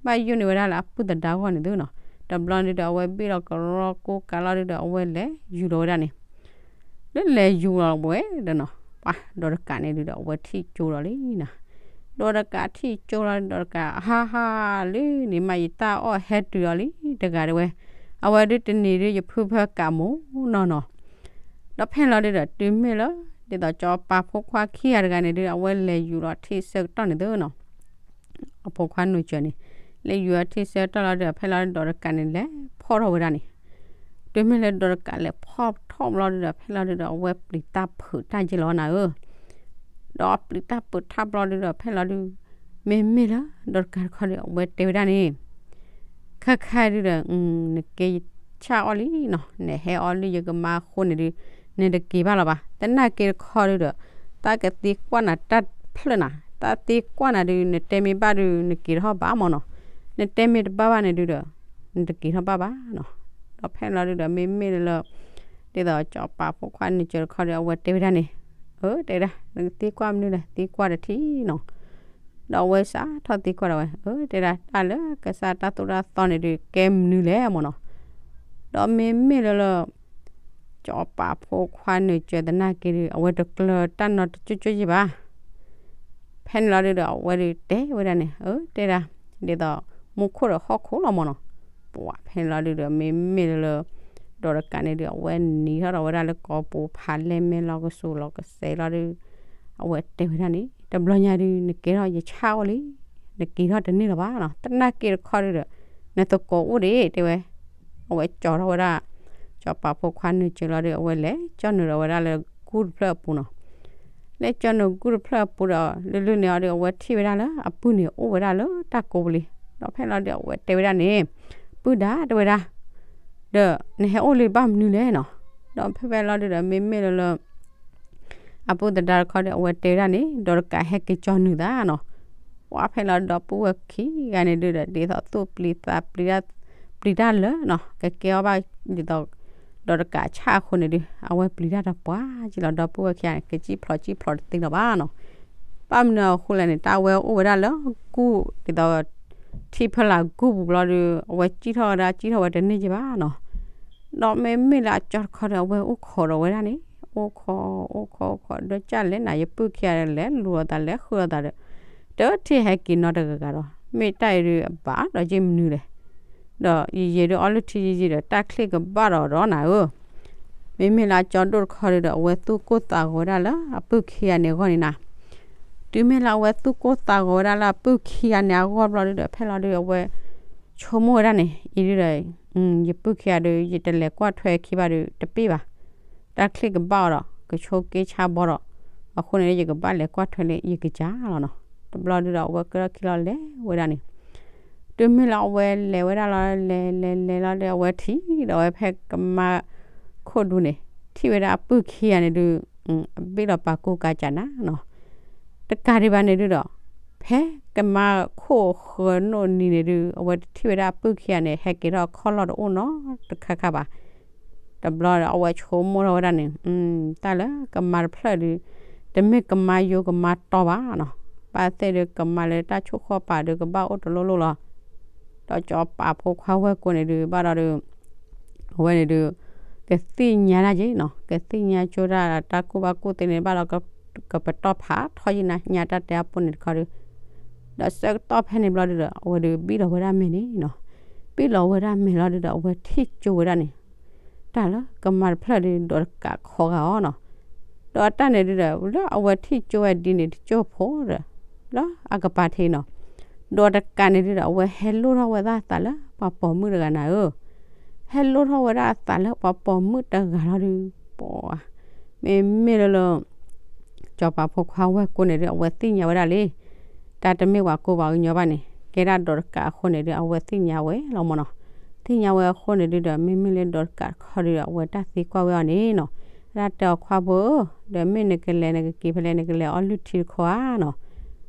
ဘၣ်ယိၣ်န့ၢ်ဝဲဒၣ်လၢအပုၢ်သဒါဂီၢ်န့ၣ်သုနီၤ, တဘျီဒုးဒီး အဝဲဘ့ၣ်လီၤကရီကူကၤလီၤဒုးဒီး အဝဲလဲၤယူၤလီၤဝဲဒၣ်န့ၣ် လၢလဲၤယူၤလီၤဝဲဒီးနီၤ, ပှၤဒီးတကးန့ၣ်ဒုးဒီး အဝဲထံၣ်ကၠိလီၤလံနီၤ, ဒီးတကးထံၣ်ကၠိလီၤ ဒီးတကး ဟါဟါလၢန့ၣ်မး ယတၢ်အီၣ်ဟဲတုၤအီၤလံတဂၤတဲဝဲ, အဝဲဒုးတနံၤဒုး ယဖုဖၢကးမူနီၢ်နီၢ်, ဒီးဖဲန့ၣ်လီၤဒုးဒီး တုၤမ့ၢ်လၢ ဒ်သိးစီၤပၤဖိခွါခံဂၤတဂၤန့ၣ်ဒုး အဝဲလဲၤယူၤလီၤထံၣ်ဆၢကတီၢ်န့ၣ်သုနီၤ အဖိခွါနုာ်စၢၤန့ၣ် လဲၤယူၤအထံၣ်ဆၢကတီၢ်လီၤဒုးဒီး ဖဲလီၤဒီးတကးန့ၣ် လဲၤဖီၣ်ထီၣ်ဝဲဒၣ်န့ၣ်, တုၤမ့ၢ်လၢဒီးတကးလဲၤဖီၣ်ထီၣ်ဘျီဒုးဒီး ဖဲလီၤဒုးဒီး အဝဲပျံၤတၢ်ဖုးတၢ်ယ့ၢ်လီၤနၤဧၢ, ဒီးပျံၤတၢ်ဖုးတၢ်ဘျီဒုးဒီး ဖဲလီၤဒုး မ့မ့ၢ်လၢဒီးတကးတခီဒီး အဝဲတဲဝဲဒၣ်န့ၣ် ခဲခါဒုးဒီး နက့ၤဆၣ်အီၣ်လံနီၤ, နဟဲအီၣ်လၢယကမါအဃိန့ၣ်ဒုး နတက့ၤဘၣ်လီၤဘၣ်. သနာ်က့တခီဒုးဒီး တၢ်ကသံကွၢ်နၤတၢ်ဖျၢၣ်နၤ, တၢ်သံကွၢ်နၤဒုး နတဲမ့ၢ်ဘၣ်ဒုး နက့ၤထီၣ်ဘၣ်မ့ၢ်နီၤ, နတဲမ့ၢ်တဘၣ်ဘၣ်န့ၣ်ဒုးဒီး နတက့ၤထီၣ်ဘၣ်ဘၣ်နီၤ. ဒီးဖဲလီၤဒုးဒီးမ့မ့ၢ်လၢ ဒ်သိးစီၤပၤဖိခွါနုာ်စၢၤတခီဒီး အဝဲတဲဝဲဒၣ်န့ၣ်, အၢ တဲဒၣ် နကသံကွၢ်မနုၤလဲၣ် သံကွၢ်တထံၣ်နီၤ. ဒီးအဝဲစးထီၣ်သံကွၢ်ဒီးဝဲ အၢ တဲဒၣ် တၢ်လၢကစၢ်တၢ်သိၣ်တၢ်သီန့ၣ်ဒုး ကဲမနုၤလဲၣ်မ့ၢ်နီၤ. ဒီးမ့မ့ၢ်လၢလၢ စီၤပၤဖိခွါနုာ်စၢၤသနာ်က့ဒုး အဝဲတကျၢၤတၢ်နီတကၠိကၠိယ့ၢ်ဘၣ်. ဖဲန့ၣ်လီၤဒုးဒီး အဝဲဒုးတဲဝဲဒၣ်န့ၣ် အၢ တဲဒၣ် ဒ်သိး မူခိၣ်ဒီးဟီၣ်ခိၣ်လီၤမ့ၢ်နီၤ. ပှၤဖဲန့ၣ်လီၤဒုးဒီး မ့မ့ၢ်လၢလၢ ဒီးတကးန့ၣ်ဒုး အဝဲနံၤထီၣ်ဒီးဝဲဒၣ်လၢကိာ်ပူၤဖးလဲၢ်မဲာ်လီၤကစူၤလီၤကစဲးလီၤဒုး အဝဲတဲဝဲဒၣ်န့ၣ် တဘျီညါဒုး နကဲထီၣ်ယဆၣ်အီၣ်လံ, နက့ၤထီၣ်တန့ၢ်လၢၤဘၣ်နီၤ. သနာ်က့တခီဒုးဒီး နသကိးအိၣ်ဒံး တဲဝဲ. အဝဲကၠီထီၣ်ဝဲဒၣ် စီၤပၤဖိခွါနုာ်စၢၤလီၤဒုး အဝဲလဲၤကၠီနုာ်ဒီးဝဲဒၣ်လၢကူၣ်တဖျၢၣ်အပူၤနီၤ. လဲၤကၠီနုာ်ကူၣ်တဖျၢၣ်အပူၤဒီး လၢလၢန့ၣ်အီၤဒုး အဝဲထံၣ်ဝဲဒၣ်လၢအပုၢ်န့ၣ် အိၣ်ဝဲဒၣ်လၢတၢ်ကိးပူၤလံ. ဒီးဖဲလီၤဒုး အဝဲတဲဝဲဒၣ်န့ၣ် ပုၢ်ဒၣ် တဲဝဲဒၣ် ဒီးနဟဲအိၣ်လၢဘၣ်မနုၤလဲၣ်နီၤ. ဒီးဖဲဖဲလီၤဒုးဒီး မ့မ့ၢ်လၢလၢ အပုၢ်သဒါတခီဒီး အဝဲတဲဝဲဒၣ်န့ၣ် ဒီးတကးဟဲက့ၤကၠီနုာ်သးနီၤ. ပှၤဖဲလီၤဒီပုၢ်ဝဲၢ်ခံဂၤန့ၣ်ဒုးဒီး ဒ်သိးသူၣ်ပျံၤသးပျံၤတၢ် ပျံၤတၢ်လၢာ်နီၤ ကကဲအီၣ်ဘၣ်ဒ်သိး ဒီးတကးဆၣ်အဃိန့ၣ်ဒုး အဝဲပျံၤတၢ်တပှၢ်က့လီၤ ဒီပုၢ်ဝဲၢ်ခံဂၤန့ၣ် ကစံၣ်ဖျိးစံၣ်ဖျိးတသ့လၢၤဘၣ်နီၤ. ဘၣ်မနုၤအဃိလဲၣ်န့ၣ် တၢ်ဝဲအိၣ်ဝဲဒၣ်လၢကူၣ်ဒ်သိး ထံဖီလာ်ကူၣ်ပူၤဘျီဒုး အဝဲစံၣ်ထီၣ်ဝဲဒၣ် စံၣ်ထီၣ်ဝဲတန့ၢ်က့ဘၣ်နီၤ. ဒီးမ့မ့ၢ်လၢအကၠီတခီဒီး အဝဲအိၣ်ခိးဒီးဝဲဒၣ်န့ၣ် အိၣ်ခိး အိၣ်ခိး အိၣ်ခိး ဒီးကၢ်လဲၣ်နၤ ယပုၢ်ခံဂၤဒီး လဲၤလူၤအသး လဲၤဃုအသးဒီး တထံၣ်ဟဲက့ၤနီတဂၤဂၤဒီး မ့ၢ်တၢ်အံၤဒုး အဘၣ်ဒီးက့မနုၤလဲၣ်. ဒီးယယံာ်ဒုးအီၣ်လုၢ်ထံယံာ်ယံာ်ဒီး တၢ်ချံၣ်ကဘၣ်ဒီးဒီးနၤဧၢ မ့မ့ၢ်လၢအကၠီဒိၣ်တခီဒုးဒီး အဝဲသူၣ်ကိၢ်သးဂီၤဝဲဒၣ်လၢအပုၢ်ခံဂၤန့ၣ်အဂီၢ်န့ၣ်နၤ. တုၤမ့ၢ်လၢအဝဲသူၣ်ကိၢ်သးဂီၤဝဲဒၣ်လၢအပုၢ်ခံဂၤန့ၣ်အဂီၢ်ဘျီဒုးဒီး ဖဲလီၤဒုးအဝဲ ဆိကမိၣ်ဝဲဒၣ်န့ၣ် အံၤဒုးဒီး ယပုၢ်ခံဂၤဒုး ယတလဲၤကွၢ်ထွဲခံဘၣ်ဒုး တပ့ၢ်ဘၣ်. တၢ်ချံၣ်ကဘၣ်အီၤဒီး ကဆိက့ဆါဘီဒီး အဃိန့ၣ် ယကဘၣ်လဲၤကွၢ်ထွဲလၢယကစၢ်လီၤနီၤ. တဘျီဒုးဒီး အဝဲကဲထီၣ်ခံလီၤလဲၤဝဲဒၣ်န့ၣ် တုၤမ့ၢ်လၢအဝဲလဲၤဝဲဒၣ်လီၤ လဲၤလဲၤလဲၤလီၤဒီး အဝဲထံၣ်ဒီးဝဲဖဲကမါခိၣ်ဒူန့ၣ် ထံၣ်ဝဲဒၣ်အပုၢ်ခံဂၤန့ၣ်ဒုး အဘ့ၣ်လီၤပာ်ကူကၤကးနၤနီၤ. တကးဒံးဘၣ်န့ၣ်ဒုးဒီး ဖဲကမါခိၣ်ဃၢၤနိၣ်နံၤန့ၣ်ဒုး အဝဲတထံၣ်ဝဲဒၣ်အပုၢ်ခံဂၤန့ၣ် ဟဲက့ၤထီၣ်အခီၣ်လီၢ်တအိၣ်နီတခါခါဘၣ်. တဘျီဒီးအဝဲဆိကမိၣ်ထီၣ်ဝဲဒၣ်န့ၣ် တၢ်လၢကမါတဖျၢၣ်ဒုး တမ့ၢ်ကမါယိကမါတီဘၣ်နီၤ. ဘၣ်သ့ၣ်ဒုးကမါလၢတၢ်ဆိၣ်ဃီပၤဒုးကဘၣ်အိၣ်တလိၣ်လိၣ်လီၤ. ဒီးစီၤပၤဖိခွါဝဲၢ်ကိန့ၣ်ဒုး ဘၣ်ဒီးဒုး အဝဲန့ၣ်ဒုး ကသ့ၣ်ညါတၢ်က့နီၤ ကသ့ၣ်ညါကၠိတၢ် တၢ်ကူၣ်ဘၣ်ကူၣ်သ့န့ၣ် ဘၣ်ဒီး ကပတီၢ်ဖးထီၣ်ယံၤနၤ ညါတၢ်တဲအပူၤန့ၣ်တခီဒုး ဒီးဆၢကတီၢ်ဖဲန့ၣ်ဘျီဒုးဒီး အဝဲဒုးဘံၣ်လီၤဝဲဒၣ်မဲာ်န့ၣ်နီၤ. ဘံၣ်လီၤဝဲဒၣ်မဲာ်လီၤဒုးဒီး အဝဲထံၣ်ကၠိဝဲဒၣ်န့ၣ် တၢ်လၢကမါတဖျၢၣ်ဒုး ဒီးတကးခီဂာ်အီၤနီၤ. ဒီးတၢ်န့ၣ်ဒုးဒီး လၢအဝဲထံၣ်ကၠိဝဲဒ်န့ၣ် တကၠိဖိဒီး လၢအကပၤထံးနီၤ. ဒီးတကးန့ၣ်ဒုးဒီး အဝဲဟဲလိၣ်ထီၣ်ဝဲဒၣ်အသးလၢပှၤပိာ်မုၣ်တဂၤနၤဧၢ. ဟဲလိၣ်ထီၣ်ဝဲဒၣ်အသးလၢပှၤပိာ်မုၣ်တဂၤလီၤဒုး ပှၤ မ့မ့ၢ်လၢလၢ စီၤပၤဖိခွါဝဲၢ်ကိန့ၣ်ဒုး အဝဲသ့ၣ်ညါဝဲဒၣ်လံ တၢ်တမ့ၢ်ပှၤကိးပှၤကညီဘၣ်န့ၣ် ကဲဒၣ်ဒီးတကးအဃိန့ၣ်ဒုး အဝဲသ့ၣ်ညါဝဲလီၤမ့ၢ်နီၤ. အဝဲသ့ၣ်ညါဝဲအဃိန့ၣ်ဒုဒီး မ့မ့ၢ်လၢဒီးတကးတခီဒုဒီး အဝဲတၢ်သံကွၢ်ဝဲအီၤန့ၣ်နီၤ, တၢ်တဲအီၤခွါဖိဧၢ, ဒီးမ့ၢ်နကလဲၤနကက့ၤဖဲလဲၣ် နကလဲၤအီလုၢ်ထံတခီဧါနီၤ.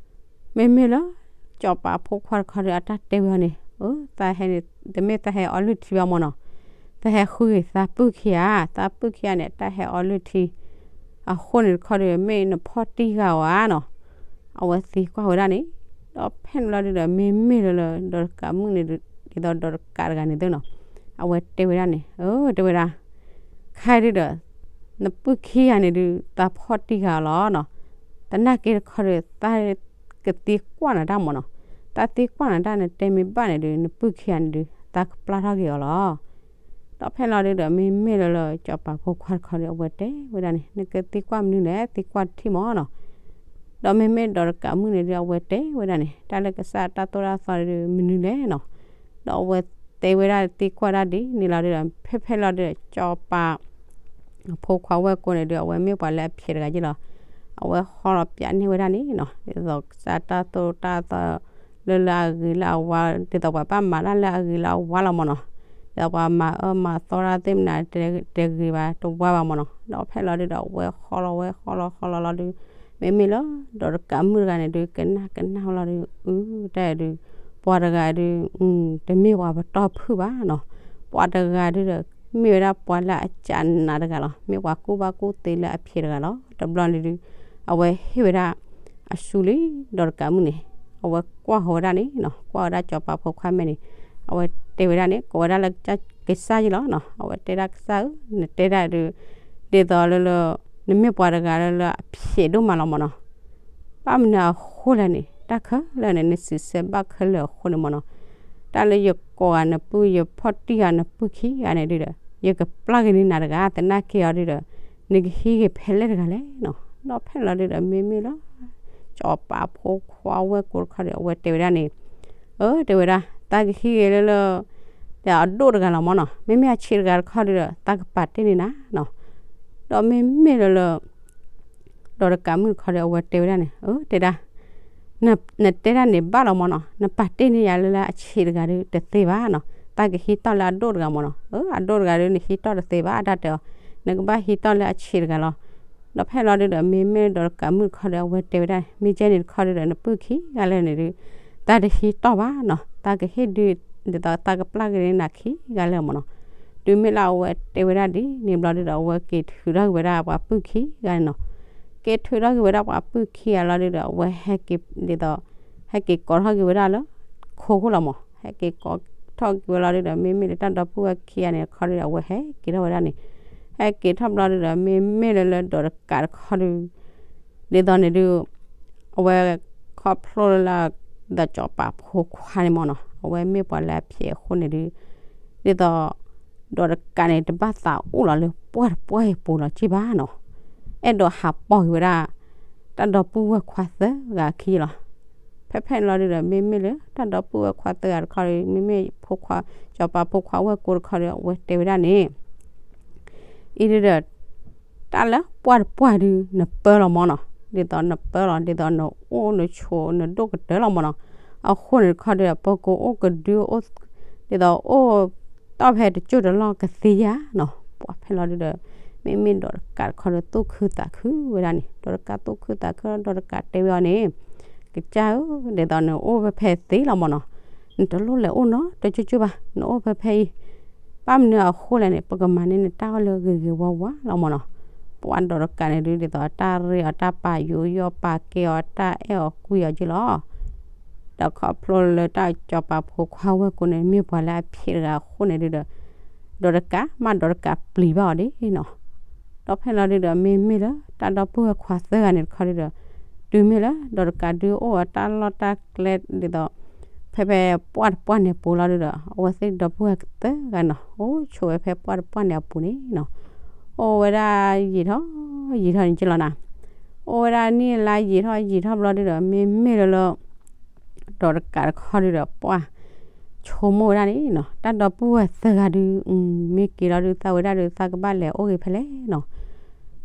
မ့မ့ၢ်လၢ စီၤပၤဖိခွါတခီဒီး အတၢ်တဲဝဲအီၤန့ၣ်, အၢ သးဟဲန့ၣ် တမ့ၢ်သးဟဲအီလုၢ်ထံဘၣ်မ့ၢ်နီၤ, သးဟဲဃုဂ့ၤသးပုၢ်ခံဂၤ, သးပုၢ်ခံဂၤန့ၣ် တၢ်ဟဲအီလုၢ်ထံ အဃိန့ၣ်တခီဒီး မ့ၢ်နဖီၣ်တံၢ်ဂၤဧါနီၤ. အဝဲသံကွၢ်ဝဲဒၣ်န့ၣ်, ဒီးဖဲန့ၣ်လီၤဒုဒီး မ့မ့ၢ်လၢလၢ ဒီးတကးမုၣ်န့ၣ်ဒုး ဒ်သိးဒီးတကးတဂၤန့ၣ်သ့နီၤ, အဝဲတဲဝဲဒၣ်န့ၣ်, အၢ တဲဝဲဒၣ်, ခဲဒုဒီး နပုၢ်ခံဂၤန့ၣ်ဒုး သးဖီၣ်တံၢ်ဂၤလီၤနီၤ. သနာ်က့တခီဒီး သးကသံကွၢ်နၤတၢ်မ့ၢ်နီၤ, သးသံကွၢ်နၤတၢ် နတဲမ့ၢ်ဘၣ်န့ၣ်ဒုး နပုၢ်ခံဂၤန့ၣ်ဒုး သးကပျၢ်ထီၣ်က့ၤအီၤလီၤ. ဒီးဖဲလီၤဒုဒီး မ့မ့ၢ်လၢလၢ စီၤပၤဖိခွါတခီဒီး အဝဲတဲဝဲဒၣ်န့ၣ်, နကသံကွၢ်မနုၤလဲၣ်, သံကွၢ်တထံၣ်မ့ၢ်နီၤ. ဒီးမ့မ့ၢ်ဒီးတကးမုၣ်န့ၣ်ဒုး အဝဲတဲဝဲဒၣ်န့ၣ်, တၢ်လၢကစၢ်တၢ်သိၣ်တၢ်သီဒုး မနုၤလဲၣ်နီၤ. ဒီးအဝဲတဲဝဲဒၣ်သံကွၢ်ဒၣ်ဒ်န့ၣ်လီၤဒုဒီး ဖဲဖဲလီၤဒုဒီး စီၤပၤ အဖိခွါဝဲၢ်ကိန့ၣ်ဒုး အဝဲမ့ၢ်ပှၤလၢအဖျဲးတဂၤက့လီၤ. အဝဲဟီလီၤပျးန့ၢ်ဝဲဒၣ်န့ၣ်နီၤ, ဒ်သိးကစၢ်တၢ်သိၣ်တၢ်သီ လၢလၢအဂ့ၤလၢအဝါ, ဒ်သိးပှၤဘၣ်မၤတၢ်လၢအဂ့ၤလၢအဝါလီၤမ့ၢ်နီၤ. ဒ်သိးပှၤမၤအၢမၤသီတၢ်သ့ၣ်မနုၤ တဂ့ၤဘၣ်တဝါဘၣ်မ့ၢ်နီၤ. ဒီးဖဲလီၤဒုဒီး အဝဲဟီလီၤဝဲဟီလီၤဟီလီၤလီၤဒုး မ့မ့ၢ်လၢ ဒီးတကးမုၣ်တဂၤန့ၣ်ဒုး ကနၣ်ကနၣ်ဝဲလီၤဒုး အု တၢ်ဒုး ပှၤတဂၤဒုး တမ့ၢ်ပှၤပတီၢ်ဖုၣ်ဘၣ်နီၤ. ပှၤတဂၤဒုးဒီး မ့ၢ်ဝဲဒၣ်ပှၤလၢအကးနးတဂၤလီၤ. မ့ၢ်ပှၤကူၣ်ဘၣ်ကူၣ်သ့လၢအဖျဲးတဂၤလီၤ. တဘျီန့ၣ်ဒုး အဝဲဟ့ၣ်ဝဲဒၣ် အစုလံ ဒီးတကးမုၣ်န့ၣ် အဝဲကွၢ်ဃီၤဝဲဒၣ်န့ၣ်နီၤ, ကွၢ်ဝဲဒၣ်စီၤပၤဖိခွါမဲာ်န့ၣ် အဝဲတဲဝဲဒၣ်န့ၣ် ကိးဝဲဒၣ်လၢကစၢ်ယ့လီၤနီၤ. အဝဲတဲဒၣ်ကစၢ်ဧၢ, နတဲဒၣ်ဒုး ဒ်သိးလၢလၢ နမ့ၢ်ပှၤတဂၤလၢလၢအဖျဲးဒိၣ်မးလီၤမ့ၢ်နီၤ. ဘၣ်မနုၤအဃိလဲၣ်န့ၣ် တၢ်ခဲလၢာ်န့ၣ် နစံးဆၢဘၣ်ခဲလၢာ်အဃိန့ၣ်မ့ၢ်နီၤ. တၢ်လၢယကိးဂၤနပုၢ် ယဖီၣ်တံၢ်ဂၤနပုၢ်ခံဂၤန့ၣ်ဒုးဒီး ယကပျၢ်က့ၤန့ၢ်နၤတဂၤ သနာ်က့အီၤဒုးဒီး နကဟံးက့ၤဖဲလဲၣ်တဂၤလဲၣ်နီၤ. ဒီးဖဲလီၤဒုးဒီး မ့မ့ၢ်လၢ စီၤပၤဖိခွါဝဲၢ်ကိတခီဒီး အဝဲတဲဝဲဒၣ်န့ၣ်, အၢ တဲဝဲဒၣ် သးကဟံးက့ၤလၢလၢ ဒီးအဒိၣ်တဂၤလီၤမ့ၢ်နီၤ. မ့မ့ၢ်အဆံးတဂၤတခီဒုးဒီး သးကပာ်တ့ၢ်န့ၢ်နၤနီၤ. ဒီးမ့မ့ၢ်လၢလၢ ဒီးတကးမုၣ်တခီဒီး အဝဲတဲဝဲဒၣ်န့ၣ်, အၢ တဲဒၣ် နတဲဒၣ်န့ၣ်ဘၣ်လီၤမ့ၢ်နီၤ, နပာ်တ့ၢ်န့ၢ်ယၤလၢလၢအဆံးတဂၤဒုးတသ့ဘၣ်နီၤ, သးကဟံးတီၢ်လၢအဒိၣ်တဂၤမ့ၢ်နီၤ, အၢ အဒိၣ်တဂၤဒုးနဟံးတီၢ်တသ့ဘၣ် အတၢ်တဲအီၤ, နကဘၣ်ဟံးတီၢ်လၢအဆံးတဂၤလီၤ. ဒီးဖဲလီၤဒုးဒီး မ့မ့ၢ်ဒီးတကးမုၣ်တခီဒီး အဝဲတဲဝဲဒၣ် မ့ၢ်ကဲန့ၣ်တခီဒုးဒီး နပုၢ်ခံဂၤလၢာ်န့ၣ်ဒုး သးတဟံးတီၢ်ဘၣ်နီၤ, သးကဟ့ၣ်ဒုး ဒ်သိးသးကပျၢ်က့ၤန့ၢ်နၤခံဂၤလၢာ်မ့ၢ်နီၤ. တုၤမ့ၢ်လၢအဝဲတဲဝဲဒၣ်ဒ်န့ၣ်ဘျီဒုးဒီး အဝဲက့ၤထုးထီၣ်က့ၤဝဲဒၣ်ပှၤပုၢ်ခံဂၤန့ၣ်နီၤ. က့ၤထုးထီၣ်က့ၤဝဲဒၣ်ပှၤပုၢ်ခံဂၤလီၤဒုးဒီး အဝဲဟဲက့ၤဒ်သိး ဟဲက့ၤကိးထီၣ်က့ၤဝဲဒၣ်လၢ ခိခိၣ်လီၤမ့ၢ်, ဟဲက့ၤကိးထီၣ်က့ၤဝဲလီၤဒုးဒီး မ့မ့ၢ်လၢတၢ်ဒီပုၢ်ဝဲၢ်ခံဂၤန့ၣ်တခီဒုးဒီး အဝဲဟဲက့ၤထီၣ်ဝဲဒၣ်န့ၣ်, ဟဲက့ၤထီၣ်ဘျီဒုးဒီး မ့မ့ၢ်လၢလၢဒီးတကးတခီဒုး ဒ်သိးန့ၣ်ဒုး အဝဲခီဖျိလၢ ဒ်သိးစီၤပၤဖိခွါန့ၣ်မ့ၢ်နီၤ, အဝဲမ့ၢ်ပှၤလၢအဖျဲးအဃိန့ၣ်ဒုး ဒ်သိး ဒီးတကးန့ၣ် တဘၣ်သးအိၣ်လီၤလၢပှၢ်တပှၢ်အံၤပူၤလီၤက့ဘၣ်နီၤ, အဲၣ်ဒိးဟးပိာ်က့ၤဝဲဒၣ် တၢ်ဒီပုၢ်ဝဲၢ်ခွါသၢဂၤအခံလီၤ. ဖဲဖဲန့ၣ်လီၤဒုးဒီး မ့မ့ၢ်လၢတၢ်ဒီပုၢ်ဝဲၢ်ခွါသၢဂၤတခီဒုး မ့မ့ၢ်ဖိခွါ စီၤပၤဖိခွါဝဲၢ်ကိတခီဒီး အဝဲတဲဝဲဒၣ်န့ၣ် အံၤဒုးဒီး တၢ်လၢပှၢ်တပှၢ်ဒုး နပၢလီၤမ့ၢ်နီၤ, ဒ်သိးနပၢလီၤ ဒ်သိးနအိၣ်နဆိးနဒိၣ်ကတၢၢ်လီၤမ့ၢ်နီၤ, အဃိန့ၣ်တခီဒုးဒီး ပကအိၣ်ကဒုအိၣ် ဒ်သိးအိၣ်တီၢ်ဖဲတကၠိၢ်တလီၢ်ကသ့ဧါနီၤ, ပှၢ်ဖဲလီၤဒုးဒီး မ့မ့ၢ်ဒီးတကးတခီဒီးသူၣ်ခုသးခုဝဲဒၣ်န့ၣ်, ဒီးတကးသူၣ်ခုသးခု ဒီးတကးတဲဝဲအီၤန့ၣ် ကစၢ်ဧၢ, ဒ်သိးနအိၣ်ဖဲဖဲသ့လီၤမ့ၢ်နီၤ, နတလိၣ်လဲၤအိၣ်နီတကၠိၢ်ကၠိၢ်ဘၣ်, နအိၣ်ဖဲဖဲအံၤ ဘၣ်မနုၤအဃိလဲၣ်န့ၣ် ပကမၤန့ၢ်နတၢ်အီၣ်လၢဂ့ၤဂ့ၤဝါဝါလီၤမ့ၢ်နီၤ, ပှၢ်ဒီးတကးန့ၣ်ဒုး ဒ်သိးတၢ်ရ့အီၤ တၢ်ပာ်ယိယီၣ်ပာ်ကဲအီၤ တၢ်အဲၣ်အီၤကွံအီၤက့လီၤ. ဒီးခီဖျိလၢတၢ်စီၤပၤဖိခွါဝဲၢ်ကိန့ၣ် မ့ၢ်ပှၤလၢအဖျဲးတဂၤအဃိန့ၣ်ဒုးဒီး ဒီးတကးမးဒီးတကးပျံၤဘၣ်အီၤဒ်နီၤ, ဒီးဖဲလီၤဒုးဒီး မ့မ့ၢ်လၢတၢ်ဒီပုၢ်ဝဲၢ်ခွါသၢဂၤန့ၣ်တခီဒုးဒီး တုၤမ့ၢ်လၢဒီးတကးဒုးအိၣ်အတၢ်လီၢ်တၢ်ကျဲဒ်သိး ဖဲဖဲပှၢ်တပှၢ်န့ၣ်ပူၤလီၤဒုးဒီး အဝဲသ့ၣ်ဒီပုၢ်ဝဲၢ်သၢဂၤနီၤ အိၣ်ဆိးဝဲဖဲပှၢ်တပှၢ်န့ၣ်အပူၤန့ၣ်နီၤ, အိၣ်ဝဲဒၣ်ယံာ်ထီၣ်ယံာ်ထီၣ်န့ၣ်က့လီၤနၤ, အိၣ်ဝဲဒၣ်နံၣ်လါယံာ်ထီၣ်ယံာ်ထီၣ်ဘျီဒုးဒီး မ့မ့ၢ်လၢလၢ ဒီးတကးတခီဒုးဒီး ပှၢ်ဆိကမိၣ်ဝဲဒၣ်န့ၣ်နီၤ, တၢ်ဒီပုၢ်ဝဲၢ်သၢဂၤဒုး မ့ၢ်က့ၤလီၤဒုး သးဝဲဒၣ်ဒုး သးကဘၣ်လဲၤအိၣ်ဂ့ၤဖဲလဲၣ်နီၤ,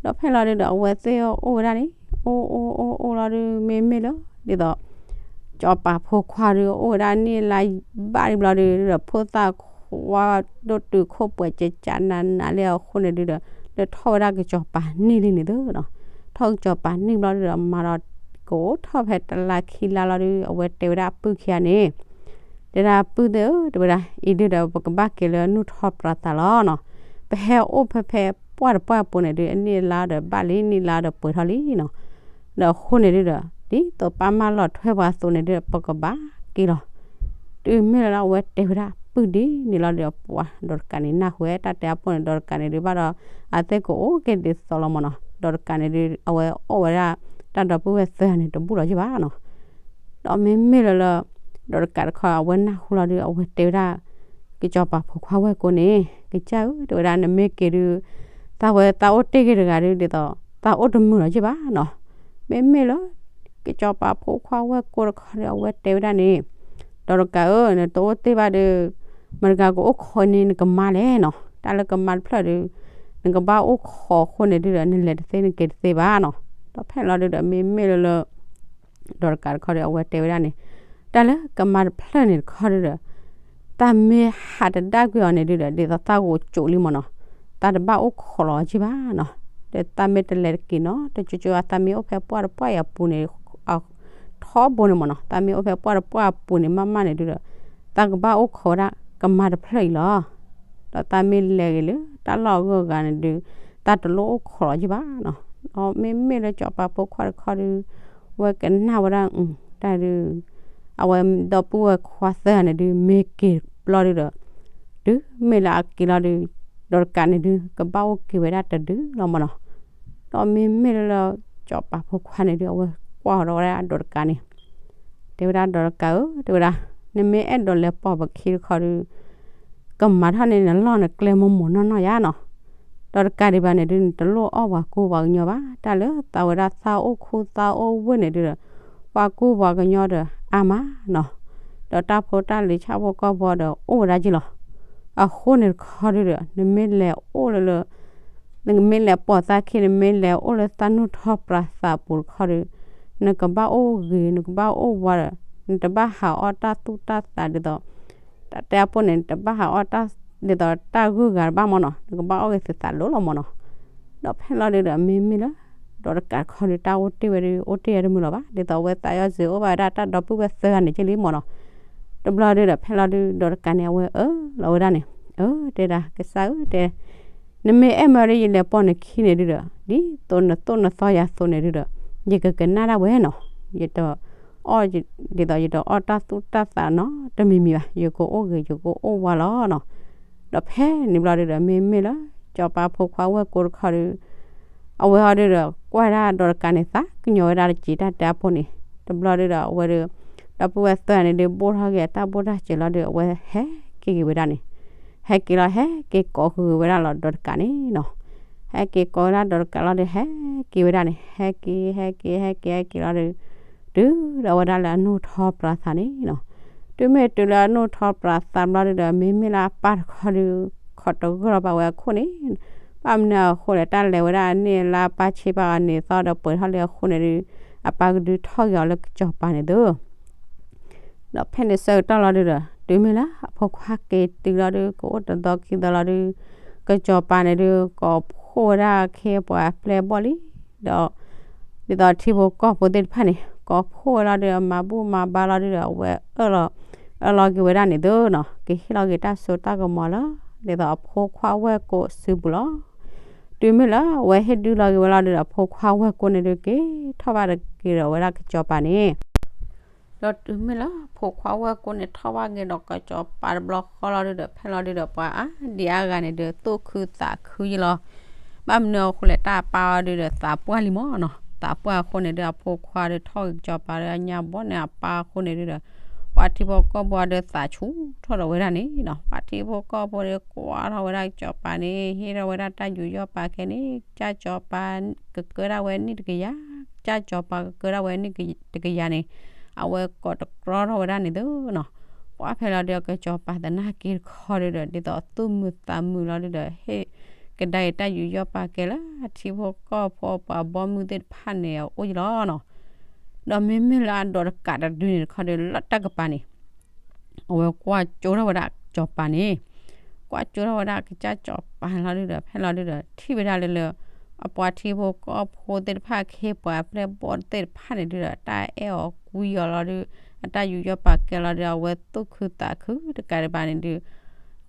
ဒီးဖဲလီၤဒုးဒီး အဝဲသ့ၣ်အိၣ်ဝဲဒၣ်န့ၣ် အိၣ်အိၣ်အိၣ်အိၣ်လီၤဒုး မ့မ့ၢ်လၢ ဒ်သိး စီၤပၤဖိခွါဒုး အိၣ်ဝဲဒၣ်နံၣ်လါဘၣ်ဒံးဘျီဒုး ဒီးဖိသၣ် ပှၤဒိၣ်တုာ်ခိၣ်ပှဲၤကကးနးနးလံအဃိန့ၣ်ဒုဒီး လၢထီၣ်ဝဲဒၣ်ကစီၤပၤန့ၢ်လံန့ၣ်သုနီၤ. ထီၣ်ကစီၤပၤန့ၢ်ဘျီဒုဒီး မၤဒီး ကအိၣ်ထီၣ်ဖဲတလါခံလါလီၤဒု အဝဲတဲဝဲဒၣ်အပုၢ်ခံဂၤန့ၣ် တဲဒၣ်ပုၢ်သ့ၣ်ဧၢ တဲဝဲဒၣ် အံၤဒုဒီး ပကဘၣ်က့ၤလၢအနီၢ်ထီၣ်ပြးသးလီၤနီၤ. ပဟဲအိၣ်ဖဲဖဲပှၢ်တပှၢ်အပူၤန့ၣ်ဒု အနံၣ်အလါဒီးဘၣ်လံ နံၣ်လါဒီးပှဲၤထီၣ်လံနီၤ. ဒီးအဃိန့ၣ်ဒုဒီး ဒ်သိးပၢ်မၢလီၤထွဲပှၤအသိးန့ၣ်ဒု ပကဘၣ်က့ၤလီၤ. တုၤမ့ၢ်လၢအဝဲတဲဝဲဒၣ်ပုၢ်ဒ်န့ၣ်လီၤဒီး ပှၤဒီးတကးန့ၣ် နၢ်ဟူဝဲတၢ်တဲအပိၢ်န့ၣ် ဒီးတကးန့ၣ်ဒု ဘၣ်ဒီး အသ့ၣ်ကအိၣ်က့ၤဒ်သိးလီၤမ့ၢ်နီၤ. ဒီးတကးန့ၣ်ဒု အဝဲအိၣ်ဝဲဒၣ် တၢ်ဒီပုၢ်ဝဲၢ်သၢဂၤန့ၣ် တဘူၣ်လီၤက့ၤဘၣ်နီၤ. ဒီးမ့မ့ၢ်လၢလၢ ဒီးတကးတခီ အဝဲနၢ်ဟူလီၤဒု အဝဲတဲဝဲဒၣ် ကစီၤပၤဖိခွါဝဲၢ်ကိန့ၣ် ကစၢ်ဧၢ တဲဝဲဒၣ် နမ့ၢ်က့ၤဒု သးဝဲသးအိၣ်တ့ၢ်က့ၤတဂၤဒု ဒ်သိး သးအိၣ်တမုာ်လီၤက့ၤဘၣ်နီၤ. မ့မ့ၢ်လၢ ကစီၤပၤဖိခွါဝဲၢ်ကိတခီဒု အဝဲတဲဝဲဒၣ်န့ၣ် ဒီးတကးဧၢ နတအိၣ်တ့ၢ်ဘၣ်ဒု မတၤတဂၤကအိၣ်ခိးန့ၢ်နကမါလဲၣ်နီၤ. တၢ်လၢကမါတဖျၢၣ်ဒု နကဘၣ်အိၣ်ခိးအဃိန့ၣ်ဒုဒီး နလဲၤတသ့နက့ၤတသ့ဘၣ်နီၤ. ဒီးဖဲလီၤဒုဒီး မ့မ့ၢ်လၢလၢ ဒီးတကးတခီဒီး အဝဲတဲဝဲဒၣ်န့ၣ် တၢ်လၢကမါတဖျၢၣ်န့ၣ်တခီဒုဒီး တၢ်မ့ၢ်ဟးတဒါကွံာ်အီၤန့ၣ်ဒုဒီး ဒ်သိးသးဂိၤကၠိးလံမ့ၢ်နီၤ. သးတဘၣ်အိၣ်ခိးလီၤက့ၤဘၣ်နီၤ. ဒီးသးမ့ၢ်တလဲၤတက့ၤနီၤ တကၠိကၠိ သးမ့ၢ်အိၣ်ဖဲပှၢ်တပှၢ်အံၤအပူၤန့ၣ် ထီဘိန့ၣ်မ့ၢ်နီၤ. သးမ့ၢ်အိၣ်ဖဲပှၢ်တပှၢ်အပူၤန့ၣ် မ့ၢ်မ့ၢ်န့ၣ်ဒုဒီး သးကဘၣ်အိၣ်ခိးဝဲဒၣ်ကမါတဖျၢၣ်အံၤလီၤ. ဒီးသးမ့ၢ်လဲၤဂ့ၤလၢတၢ်လီၢ်အဂုၤအဂၤန့ၣ်ဒု သးတလိၣ်အိၣ်ခိးလီၤက့ၤဘၣ်နီၤ. ဒီးမ့မ့ၢ်လၢစီၤပၤဖိခွါတခီဒု ဝဲကနၣ်ဝဲဒၣ် တၢ်ဒု အဝဲဒီပုၢ်ဝဲၢ်ခွါသၢဂၤန့ၣ်ဒု မ့ၢ်က့ၤဘျီဒုဒီး တုၤမ့ၢ်လၢအက့ၤလီၤဒု ဒီးတကးန့ၣ်ဒု ကဘၣ်အိၣ်က့ၤဝဲဒၣ်တဒုလီၤမ့ၢ်နီၤ. ဒီးမ့မ့ၢ်လၢလၢ စီၤပၤဖိခွါန့ၣ်ဒု အဝဲကွၢ်ဒီးဝဲဒၣ်ဒီးတကးန့ၣ် တဲဝဲဒၣ်ဒီးတကးဧၢ တဲဝဲဒၣ် နမ့ၢ်အဲၣ်ဒိးလဲၤပိာ်ပခံတခီဒု ကမၤထီၣ်န့ၢ်နလီၢ်နကျဲမိၢ်မိၢ်နီၢ်နီၢ်ယါနီၤ. ဒီးတကးဒံးဘၣ်န့ၣ်ဒု နတလိၣ်အီၣ်ပှၤကူပှၤကညီဘၣ်. တၢ်လၢသးဝဲဒၣ်သးအိၣ်ခူသးအိၣ်ဝ့ၢ်န့ၣ်ဒုဒီး ပှၤကူပှၤကညီဒီးအါမးနီၤ. ဒီးတၢ်ဖိတၢ်လံၤဆၣ်ဖိကီၢ်ဖိဒီးအိၣ်ဝဲဒၣ်က့လီၤ. အဃိန့ၣ်တခီဒုဒီး နမ့ၢ်လဲၤအိၣ်လၢလၢ နမ့ၢ်လဲၤပိာ်သးခံ နမ့ၢ်လဲၤအိၣ်လၢသးနီၢ်ထီၣ်ပြးသးပူၤတခီဒီး နကဘၣ်အိၣ်ဂ့ၤ နကဘၣ်အိၣ်ဝါဒီး နတဘၣ်ဟးအီၣ်တၢ်သူၣ်တၢ်သးဒ်သိး တၢ်တဲအပိၢ်န့ၣ် နတဘၣ်ဟးအီၣ်တၢ်ဒ်သိးတၢ်ဂုၤဂၤတဘၣ်မ့ၢ်နီၤ. နကဘၣ်အီၣ်ဂ့ၤသးသးလိၤလီၤမ့ၢ်နီၤ. ဒီးဖဲလီၤဒုဒီး မ့မ့ၢ်လၢ ဒီးတကးတခီဒု တၢ်အိၣ်တ့ၢ်ဝဲဒု အိၣ်တ့ၢ်ဝဲတမုာ်လီၤဘၣ်. ဒ်သိးအဝဲသးယီၤစ့ၤအိၣ်ဘၣ်ဝဲဒၣ်တၢ်ဒီပုၢ်ဝဲၢ်သၢဂၤန့ၣ်က့လံမ့ၢ်နီၤ. တဘျီဒုဒီး ဖဲလီၤဒု ဒီးတကးန့ၣ် အဝဲအၢၣ်လီၤဝဲဒၣ်န့ၣ် အၢၣ် တဲဒၣ် ကစၢ်ဧၢ တဲ နမ့ၢ်အဲၣ်မၢဒ်ယလဲၤပိာ်နခံန့ၣ်ဒုဒီး ဒ်သိးနသိၣ်နသီယၤသိးန့ၣ်ဒုဒီး ယကကနၣ်ဒၣ်ဝဲနီၤ. ယတအီၣ် ဒ်သိးယတအီၣ်တၢ်သူၣ်တၢ်သးနီတမံၤမံၤဘၣ်. ယကအိၣ်ဂ့ၤ ယကအိၣ်ဝါလီၤနီၤ. ဒီးဖဲန့ၣ်ဘျီဒုဒီး မ့မ့ၢ်လၢ စီၤပၤဖိခွါဝဲၢ်ကိတခီဒု အဝဲအီၤဒုဒီး ကွၢ်ဒၣ်ဒီးတကးန့ၣ် သးကညီၤဝဲဒၣ်တက့ၢ်တၢ်တဲအပိၢ်န့ၣ် တဘျီဒုဒီး အဝဲဒု ဒီပုၢ်ဝဲၢ်သၢဂၤန့ၣ်ဒု ဘိၣ်ထီၣ်က့ၤအတၢ်ဘိၣ်တၢ်စဲၤလီၤဒု အဝဲဟဲက့ၤက့ၤဝဲဒၣ်န့ၣ် ဟဲက့ၤလီၤ ဟဲက့ၤကိးဃုာ်ဝဲဒၣ်လီၤဒီးတကးန့ၣ်နီၤ. ဟဲက့ၤကိးဝဲဒၣ်ဒီးတကးလီၤဒု ဟဲက့ၤဝဲဒၣ်န့ၣ် ဟဲက့ၤ ဟဲက့ၤ ဟဲက့ၤ ဟဲက့ၤလီၤဒု တုၤဒီးဝဲဒၣ်လၢအနီၢ်ထီၣ်ပြးသးန့ၣ်နီၤ. တုၤမ့ၢ်တုၤလၢအနီၢ်ထီၣ်ပြးသးဘျီဒုဒီး မ့မ့ၢ်လၢအပၢ်တခီဒု ခိးတဂၢၢ်လီၤဘၣ်ဝဲအခိၣ်န့ၣ် ဘၣ်မနုၤအဃိလဲၣ် တၢ်လဲၤဝဲဒၣ်အနံၣ်အလါ ပၢ်ဆ့ပၢ်အီၤန့ၣ်သီဒီးပှဲၤထီၣ်လံအဃိန့ၣ်ဒု အပၢ်ကဒုးထီၣ်က့ၤအီၤလၢကစီၤပၤန့ၣ်သု ဒီးဖဲန့ၣ်ဆၢကတီၢ်လီၤဒုဒီး တုၤမ့ၢ်လၢအဖိခွါက့ၤတုၤလီၤဒု ကအိၣ်တသီခံသီလီၤဒု ကစီၤပၤန့ၣ်ဒု ကိးဖှိၣ်ဝဲဒၣ်အခ့အပှၤအပျဲၢ်အဘီၣ်လံ ဒီး ဒ်သိးထံဖိကီၢ်ဖိသ့ၣ်တဖၣ်န့ၣ် ကိးဖှိၣ်ဝဲလီၤဒု အမၤဘူၣ်မၤဘါလီၤဒုဒီး အဝဲအၢၣ်လီၤ အၢၣ်လီၤက့ၤဝဲဒၣ်န့ၣ်သုနီၤ ကဟ့ၣ်လီၤက့ၤတၢ်စိတၢ်ကမီၤလၢ ဒ်သိးအဖိခွါဝဲၢ်ကိစုပူၤလီၤ. တုၤမ့ၢ်လၢအဝဲဟ့ၣ်ဒုးလီၤက့ၤဝဲလီၤဒုဒီး အဖိခွါဝဲၢ်ကိန့ၣ်ဒု က့ၤထီၣ်ဘၣ်တက့ၢ်ဒီးဝဲဒၣ်ကစီၤပၤန့ၣ် ဒီးတုၤမ့ၢ်လၢဖိခွါဝဲၢ်ကိန့ၣ် ထီၣ်ဘၣ်က့ၤဒီးကစီၤပၤတဘျီဃီလီၤဒုဒီး ဖဲလီၤဒုဒီး ပှၤအါဒံအါဂၤန့ၣ်ဒုး သူၣ်ခုသးခုယလီၤ. ဘၣ်မနုၤအဃိလဲၣ် တၢ်အပၢ်အီၤဒုဒီး သးပှၢ်လံမ့ၢ်နီၤ. သးပှၢ်အဃိန့ၣ်ဒုး အဖိခွါဒုး ထီၣ်က့ၤကစီၤပၤဒုး အညါဘီန့ၣ် အပၢ်အဃိန့ၣ်ဒုဒီး ပှၤထံဖိကီၢ်ဖိအီၤဒုး သးဆူၣ်ထီၣ်ဒီးဝဲဒၣ်န့ၣ်နီၤ. ပှၤထံဖိကီၢ်ဖိဒုး ကွၢ်ထီၣ်ဝဲဒၣ်ကစီၤပၤန့ၣ် ဟ့ၣ်ထီၣ်ဝဲဒၣ်တၢ်ယူးယီၣ်ပာ်ကဲန့ၣ် ကစၢ်ကစီၤပၤကကၢဒၣ်ဝဲနံၣ်တကယၤ ကစၢ်ကစီၤပၤကကၢဒၣ်ဝဲနံၣ်တကယၤန့ၣ် အဝဲကိးတကြီထီၣ်ဝဲဒၣ်န့ၣ်သုနီၤ. ပှၢ်ဖဲလီၤဒုး ကစီၤပၤသနာ်က့တခီဒုဒီး ဒ်သိးအသူၣ်မုာ်သးမုာ်လီၤဒုဒီး ဟ့ၣ်ကဒါက့ၤတၢ်ယူးယီၣ်ပာ်ကဲလၢအထံဖိကီၢ်ဖိပှၤဘီမုၢ်သ့ၣ်တဖၣ်န့ၣ် အအိၣ်ယလီၤနီၤ. ဒီးမ့မ့ၢ်လၢအဒီးတကးတဒုန့ၣ်တခီဒုး လၢတၢ်ကပၤန့ၣ် အဝဲကွၢ်ကၠိထီၣ်ဝဲဒၣ်ကစီၤပၤန့ၣ် ကွၢ်ကၠိထီၣ်ဝဲဒၣ်ကစၢ်စီၤပၤလီၤဒုဒီး ဖဲလီၤဒုဒီး ထံၣ်ဝဲဒၣ်လၢလၢ အပှၤထံဖိကီၢ်ဖိသ့ၣ်တဖၣ် ခ့ပှၤပျဲၢ်ဘီၣ်သ့ၣ်တဖၣ်န့ၣ်ဒုဒီး တၢ်အဲၣ်အီၤကွံအီၤလီၤဒု အတၢ်ယူးယီၣ်ပာ်ကဲလီၤဒု အဝဲသူၣ်ခုသးခုတကးဒံးဘၣ်န့ၣ်ဒု ဒ်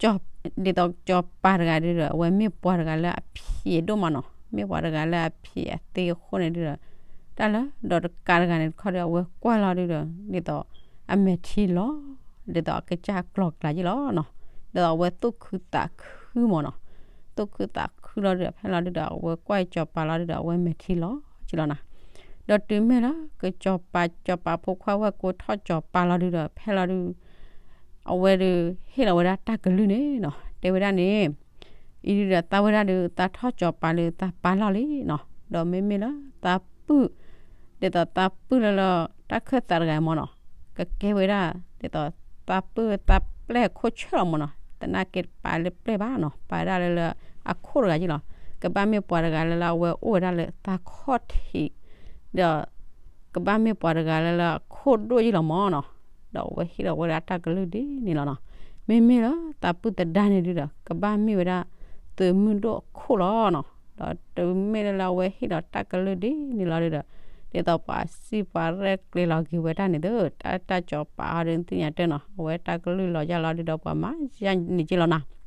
သိးစီၤပၤတဂၤဒုဒီး အဝဲမ့ၢ်ပှၤတဂၤလၢအဖံးဒိၣ်မးနီၤ, မ့ၢ်ပှၤတဂၤလၢအဖံးအသ့အဃိန့ၣ်ဒုဒီး တၢ်လၢဒီးတကးတဂၤန့ၣ်တခီဒီး အဝဲကွၢ်လီၤဒုဒီး ဒ်သိးအမဲာ်ထံလီၤ ဒ်သိးအကစၢ်ကျီၤကျါယ့ၣ်လီၤနီၤ, ဒ်သိးအဝဲသူၣ်ခုသးခုမးနီၤ, သူၣ်ခုသးခုလီၤဒုဒီး ဖဲလီၤဒုဒီး အဝဲကွၢ်စီၤပၤလီၤဒုဒီး အဝဲမဲာ်ထံလီၤက့လီၤနီၤ, ဒီးတုၤမ့ၢ်လၢကစီၤပၤ စီၤပၤဖိခွါဝဲၢ်ကိထီၣ်စီၤပၤလီၤဒုဒီး ဖဲလီၤဒု အဝဲဒု ဟ့ၣ်လီၤဝဲဒၣ်တၢ်ကလုၢ်န့ၣ်နီၤ, တဲဝဲဒၣ်န့ၣ် အံၤဒုဒီးသးဝဲဒၣ်ဒု သးထီၣ်စီၤပၤလၢသးပာ်လီၢ်လံနီၤ, ဒီးမ့မ့ၢ်လၢသးပုၢ် ဒ်သိးသးပုၢ်လၢလၢ တၢ်ခၢၣ်သးတဂၤမးနီၤ, ကကဲဝဲဒၣ် ဒ်သိးသးပုၢ်သးပျဲၢ်ခိၣ်ဆၢၣ်လီၤမးနီၤ, သနာ်က့တပာ်လၢပျဲၢ်ဘၣ်နီၤ, ပာ်ဝဲဒၣ်လၢလၢအခိၣ်တဂၤယ့ၣ်လီၤ, ကဘၣ်မ့ၢ်ပှၤတဂၤလၢလၢအဝဲအိၣ်ဝဲဒၣ်လၢသးခီၣ်ထံး ဒီး ကဘၣ်မ့ၢ်ပှၤတဂၤလၢလၢအခိၣ်ဒိၣ်ယ့ၣ်လီၤမးနီၤ, ဒီးအဝဲဟ့ၣ်လီၤဝဲဒၣ်တၢ်ကလုၢ်ဒ်န့ၣ်လီၤနီၤ, မ့မ့ၢ်လၢသးပုၢ်သဒါန့ၣ်ဒုဒီး ကဘၣ်မ့ၢ်ဝဲဒၣ် သုးမုၢ်ဒိၣ်အခိၣ်လီၤနီၤ, ဒီးတုၤမ့ၢ်လၢလၢအဝဲဟ့ၣ်လီၤတၢ်ကလုၢ်ဒ်န့ၣ်လီၤဒုဒီး ဒ်သိးပှၤစံးပှၤရဲၣ်ကျဲၤလီၤက့ၤဝဲဒၣ်န့ၣ်သု တၢ်တၢ်စီၤပၤအီၤဒုသ့ၣ်ညါတၢ်နီၤ, အဝဲတၢ်ကလုၢ်လီၤယၢ်လီၤဒုဒီး ပှၤမၤယၢ်န့ၣ်က့လီၤနီၤ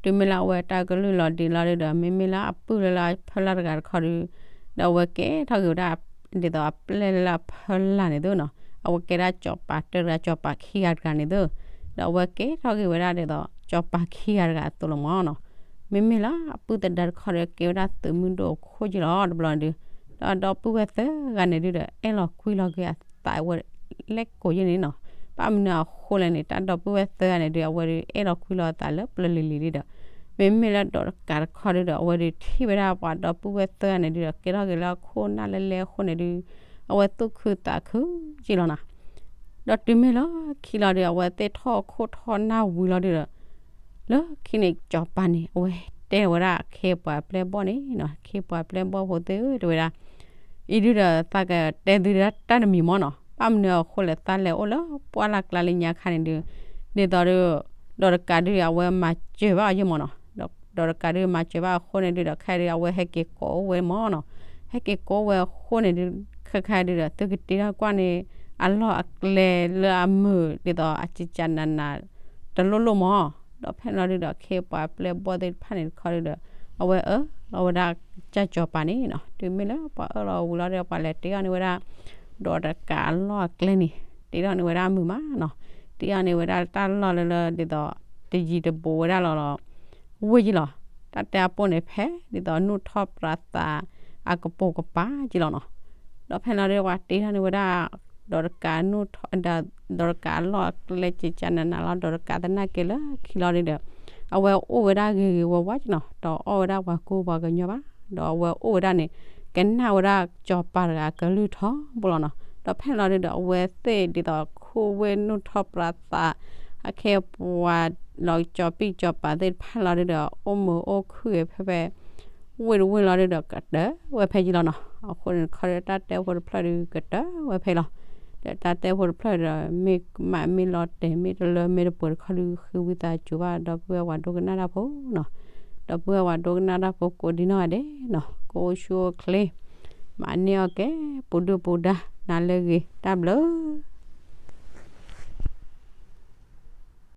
တုၤမ့ၢ်လၢအဝဲတၢ်ကလုၢ်လီၤဒံးလီၤဒုဒီး မ့မ့ၢ်လၢအပုၢ်လၢလၢအဖၢလာ်တဂၤတခီဒု ဒီးအဝဲကဲထီၣ်က့ၤဝဲဒၣ် ဒ်သိးအပျဲၢ်လၢလၢအဖၢလာ်န့ၣ်သုနီၤ, အဝဲကဲဒၣ်စီၤပၤတၢတဂၤ စီၤပၤခံဂၤတဂၤန့ၣ်သု, ဒီးအဝဲကဲထီၣ်က့ၤဝဲဒၣ်ဒ်သိး စီၤပၤခံဂၤတဂၤအသိးလီၤမးနီၤ, မ့မ့ၢ်လၢအပုၢ်သဒါတခီဒီး ကဲဝဲဒၣ်သုးမုၢ်ဒိၣ်အခိၣ်က့လီၤ တဘျီန့ၣ်ဒု, ဒီးဒီပုၢ်ဝဲၢ်သၢဂၤန့ၣ်ဒုဒီး အဲၣ်လီၤကွံလီၤက့ၤအသးဝဲ လဲၣ်ကိးယ့ၣ်န့ၣ်နီၤ, ဘၣ်မနုၤအဃိလဲၣ်န့ၣ် တၢ်ဒီပုၢ်ဝဲၢ်သၢဂၤန့ၣ်ဒု အဝဲဒုအဲၣ်လီၤကွံလီၤအသးလၢပျၢၤလံၤလံၤဒုဒီး, မ့မ့ၢ်လၢဒီးတကးတခီဒုဒီး အဝဲဒုထံၣ်ဝဲဒၣ်ပှၤဒီပုၢ်ဝဲၢ်သၢဂၤန့ၣ်ဒုဒီး ကဲထီၣ်က့ၤလၢအခိၣ်နၢ်လၢလဲအဃိန့ၣ်ဒု အဝဲသူၣ်ခုသးခုက့လီၤနီၤ, ဒီးတုၤမ့ၢ်လၢခံလီၤဒု အဝဲသ့ၣ်ထီၣ်ခိၣ်ထီၣ်နၢ်ဝံၤလီၤဒုဒီး လၢခံန့ၣ်စီၤပၤန့ၣ် အဝဲတဲဝဲဒၣ်ခ့ပှၤပျဲၢ်ဘီၣ်န့ၣ်နီၤ, ခ့ပှၤပျဲၢ်ဘီၣ်ဖိသ့ၣ်ဧၢ တဲဝဲဒၣ်, အံၤဒုဒီးသးကတဲသုဒၣ်တၢ်တမံၤမးနီၤ, ဘၣ်မနုၤအဃိလဲၣ် သးလဲၤအိၣ်လၢပှၢ်လၢ်ကျါလၢညါခါန့ၣ်ဒု, ဒ်သိးဒု ဒီးတကးဒု အဝဲမၤစၢၤဘၣ်အီၤယ့ၣ်မးနီၤ, ဒီးတကးဒုမၤစၢၤဘၣ်အဃိန့ၣ်ဒုဒီး ခဲဒု အဝဲဟဲက့ၤကိးအိၣ်ဝဲမးနီၤ, ဟဲက့ၤကိးဝဲအဃိန့ၣ်ဒု ခဲခါဒုဒီး သုကတ့ထီၣ်ကွၢ်န့ၣ် အလီၢ်အကျဲလၢအမုာ် ဒ်သိးအကကနးနး တလိၣ်လိၣ်မး, ဒီးဖဲန့ၣ်လီၤဒုဒီး ခ့ပှၤပျဲၢ်ဘီၣ်သ့ၣ်တဖၣ်န့ၣ်တခီဒုဒီး အဝဲအၢလီၤဝဲဒၣ်ကစၢ်စီၤပၤန့ၣ်နီၤ, တုၤမ့ၢ်လၢပှၤအၢလီၤဝံၤလီၤဒီး ပှၤလဲၤတ့ထီၣ်န့ၢ်ဝဲဒၣ် ဒီးတကးအလီၢ်အကျဲန့ၣ်, တ့ထီၣ်န့ၢ်ဝဲဒၣ်မုာ်မးနီၤ, တ့ထီၣ်န့ၢ်ဝဲဒၣ်တၢ်လီၢ်လၢလၢဒ်သိး တယံၤတဘူးဝဲဒၣ်လီၤလီၤ ဝ့ၢ်ယ့ၣ်လီၤ, တၢ်တဲအပိၢ်န့ၣ်ဖဲ ဒ်သိးနူၢ်ထီၣ်ပြးသး အကပိာ်ကပၤယ့ၣ်လီၤနီၤ, ဒီးဖဲန့ၣ်လီၤဒု ပှၤတ့ထီၣ်န့ၢ်ဝဲဒၣ် ဒီးတကးနူၢ်ထီၣ် ဒီးတကးအလီၢ်အကျဲကကနးနးလီၤ, ဒီးတကးသနာ်က့လၢခံလီၤဒုဒီး အဝဲအိၣ်ဝဲဒၣ်ဂ့ၤဂ့ၤဝါဝါက့နီၤ, ဒီးအီၣ်ဝဲဒၣ်ပှၤကူပှၤကညီဘၣ်, ဒီးအဝဲအိၣ်ဝဲဒၣ်န့ၣ် ကနၣ်ဝဲဒၣ်စီၤပၤတဂၤအကလုၢ်ထီဘိလီၤနီၤ, ဒီးဖဲန့ၣ်လီၤဒုဒီး အဝဲသ့ၣ်ဒ်သိးခိၣ်ဝ့ၢ်နူၢ်ထီၣ်ပြးသး အခဲပှၤလီၤကၠီၤပံၣ်ကၠီၤပၤသ့ၣ်တဖၣ်လီၤဒုဒီး အိၣ်မုာ်အိၣ်ခုၣ်ဂ့ၤဖဲဖဲ ဝ့ၢ်တဝ့ၢ်လီၤဒုဒီး ကတၢၢ်ဝဲဖဲယ့ၣ်လီၤနီၤ, အဃိန့ၣ်တခီဒီး တၢ်တဲဖိတဖျၢၣ်ဒုကတၢၢ်ဝဲဖဲလီၤ, ဒီးတၢ်တဲဖိတဖျၢၣ်ဒီး မ့ၢ်ကမၣ်မ့ၢ်လီၤတဲာ် မ့ၢ်တလၢမ့ၢ်တပှဲၤတခီဒု ဃ့ဝံသးစူၤဘၣ် ဒီပုၢ်ဝဲၢ်ပှၤဒိကနၣ်တၢ်ဖိနီၤ, ဒီပုၢ်ဝဲၢ်ပှၤဒိကနၣ်တၢ်ဖိကိးဒံနီၢ်ဂၤဒဲးနီၤ, ကအိၣ်ဆူၣ်အိၣ်ချ့ မၤန့ၢ်အီၣ်ကဲ ပူၤဒုၣ်ပူၤဒါ နၤလၢအဂ့ၤ တၢ်ဘျုး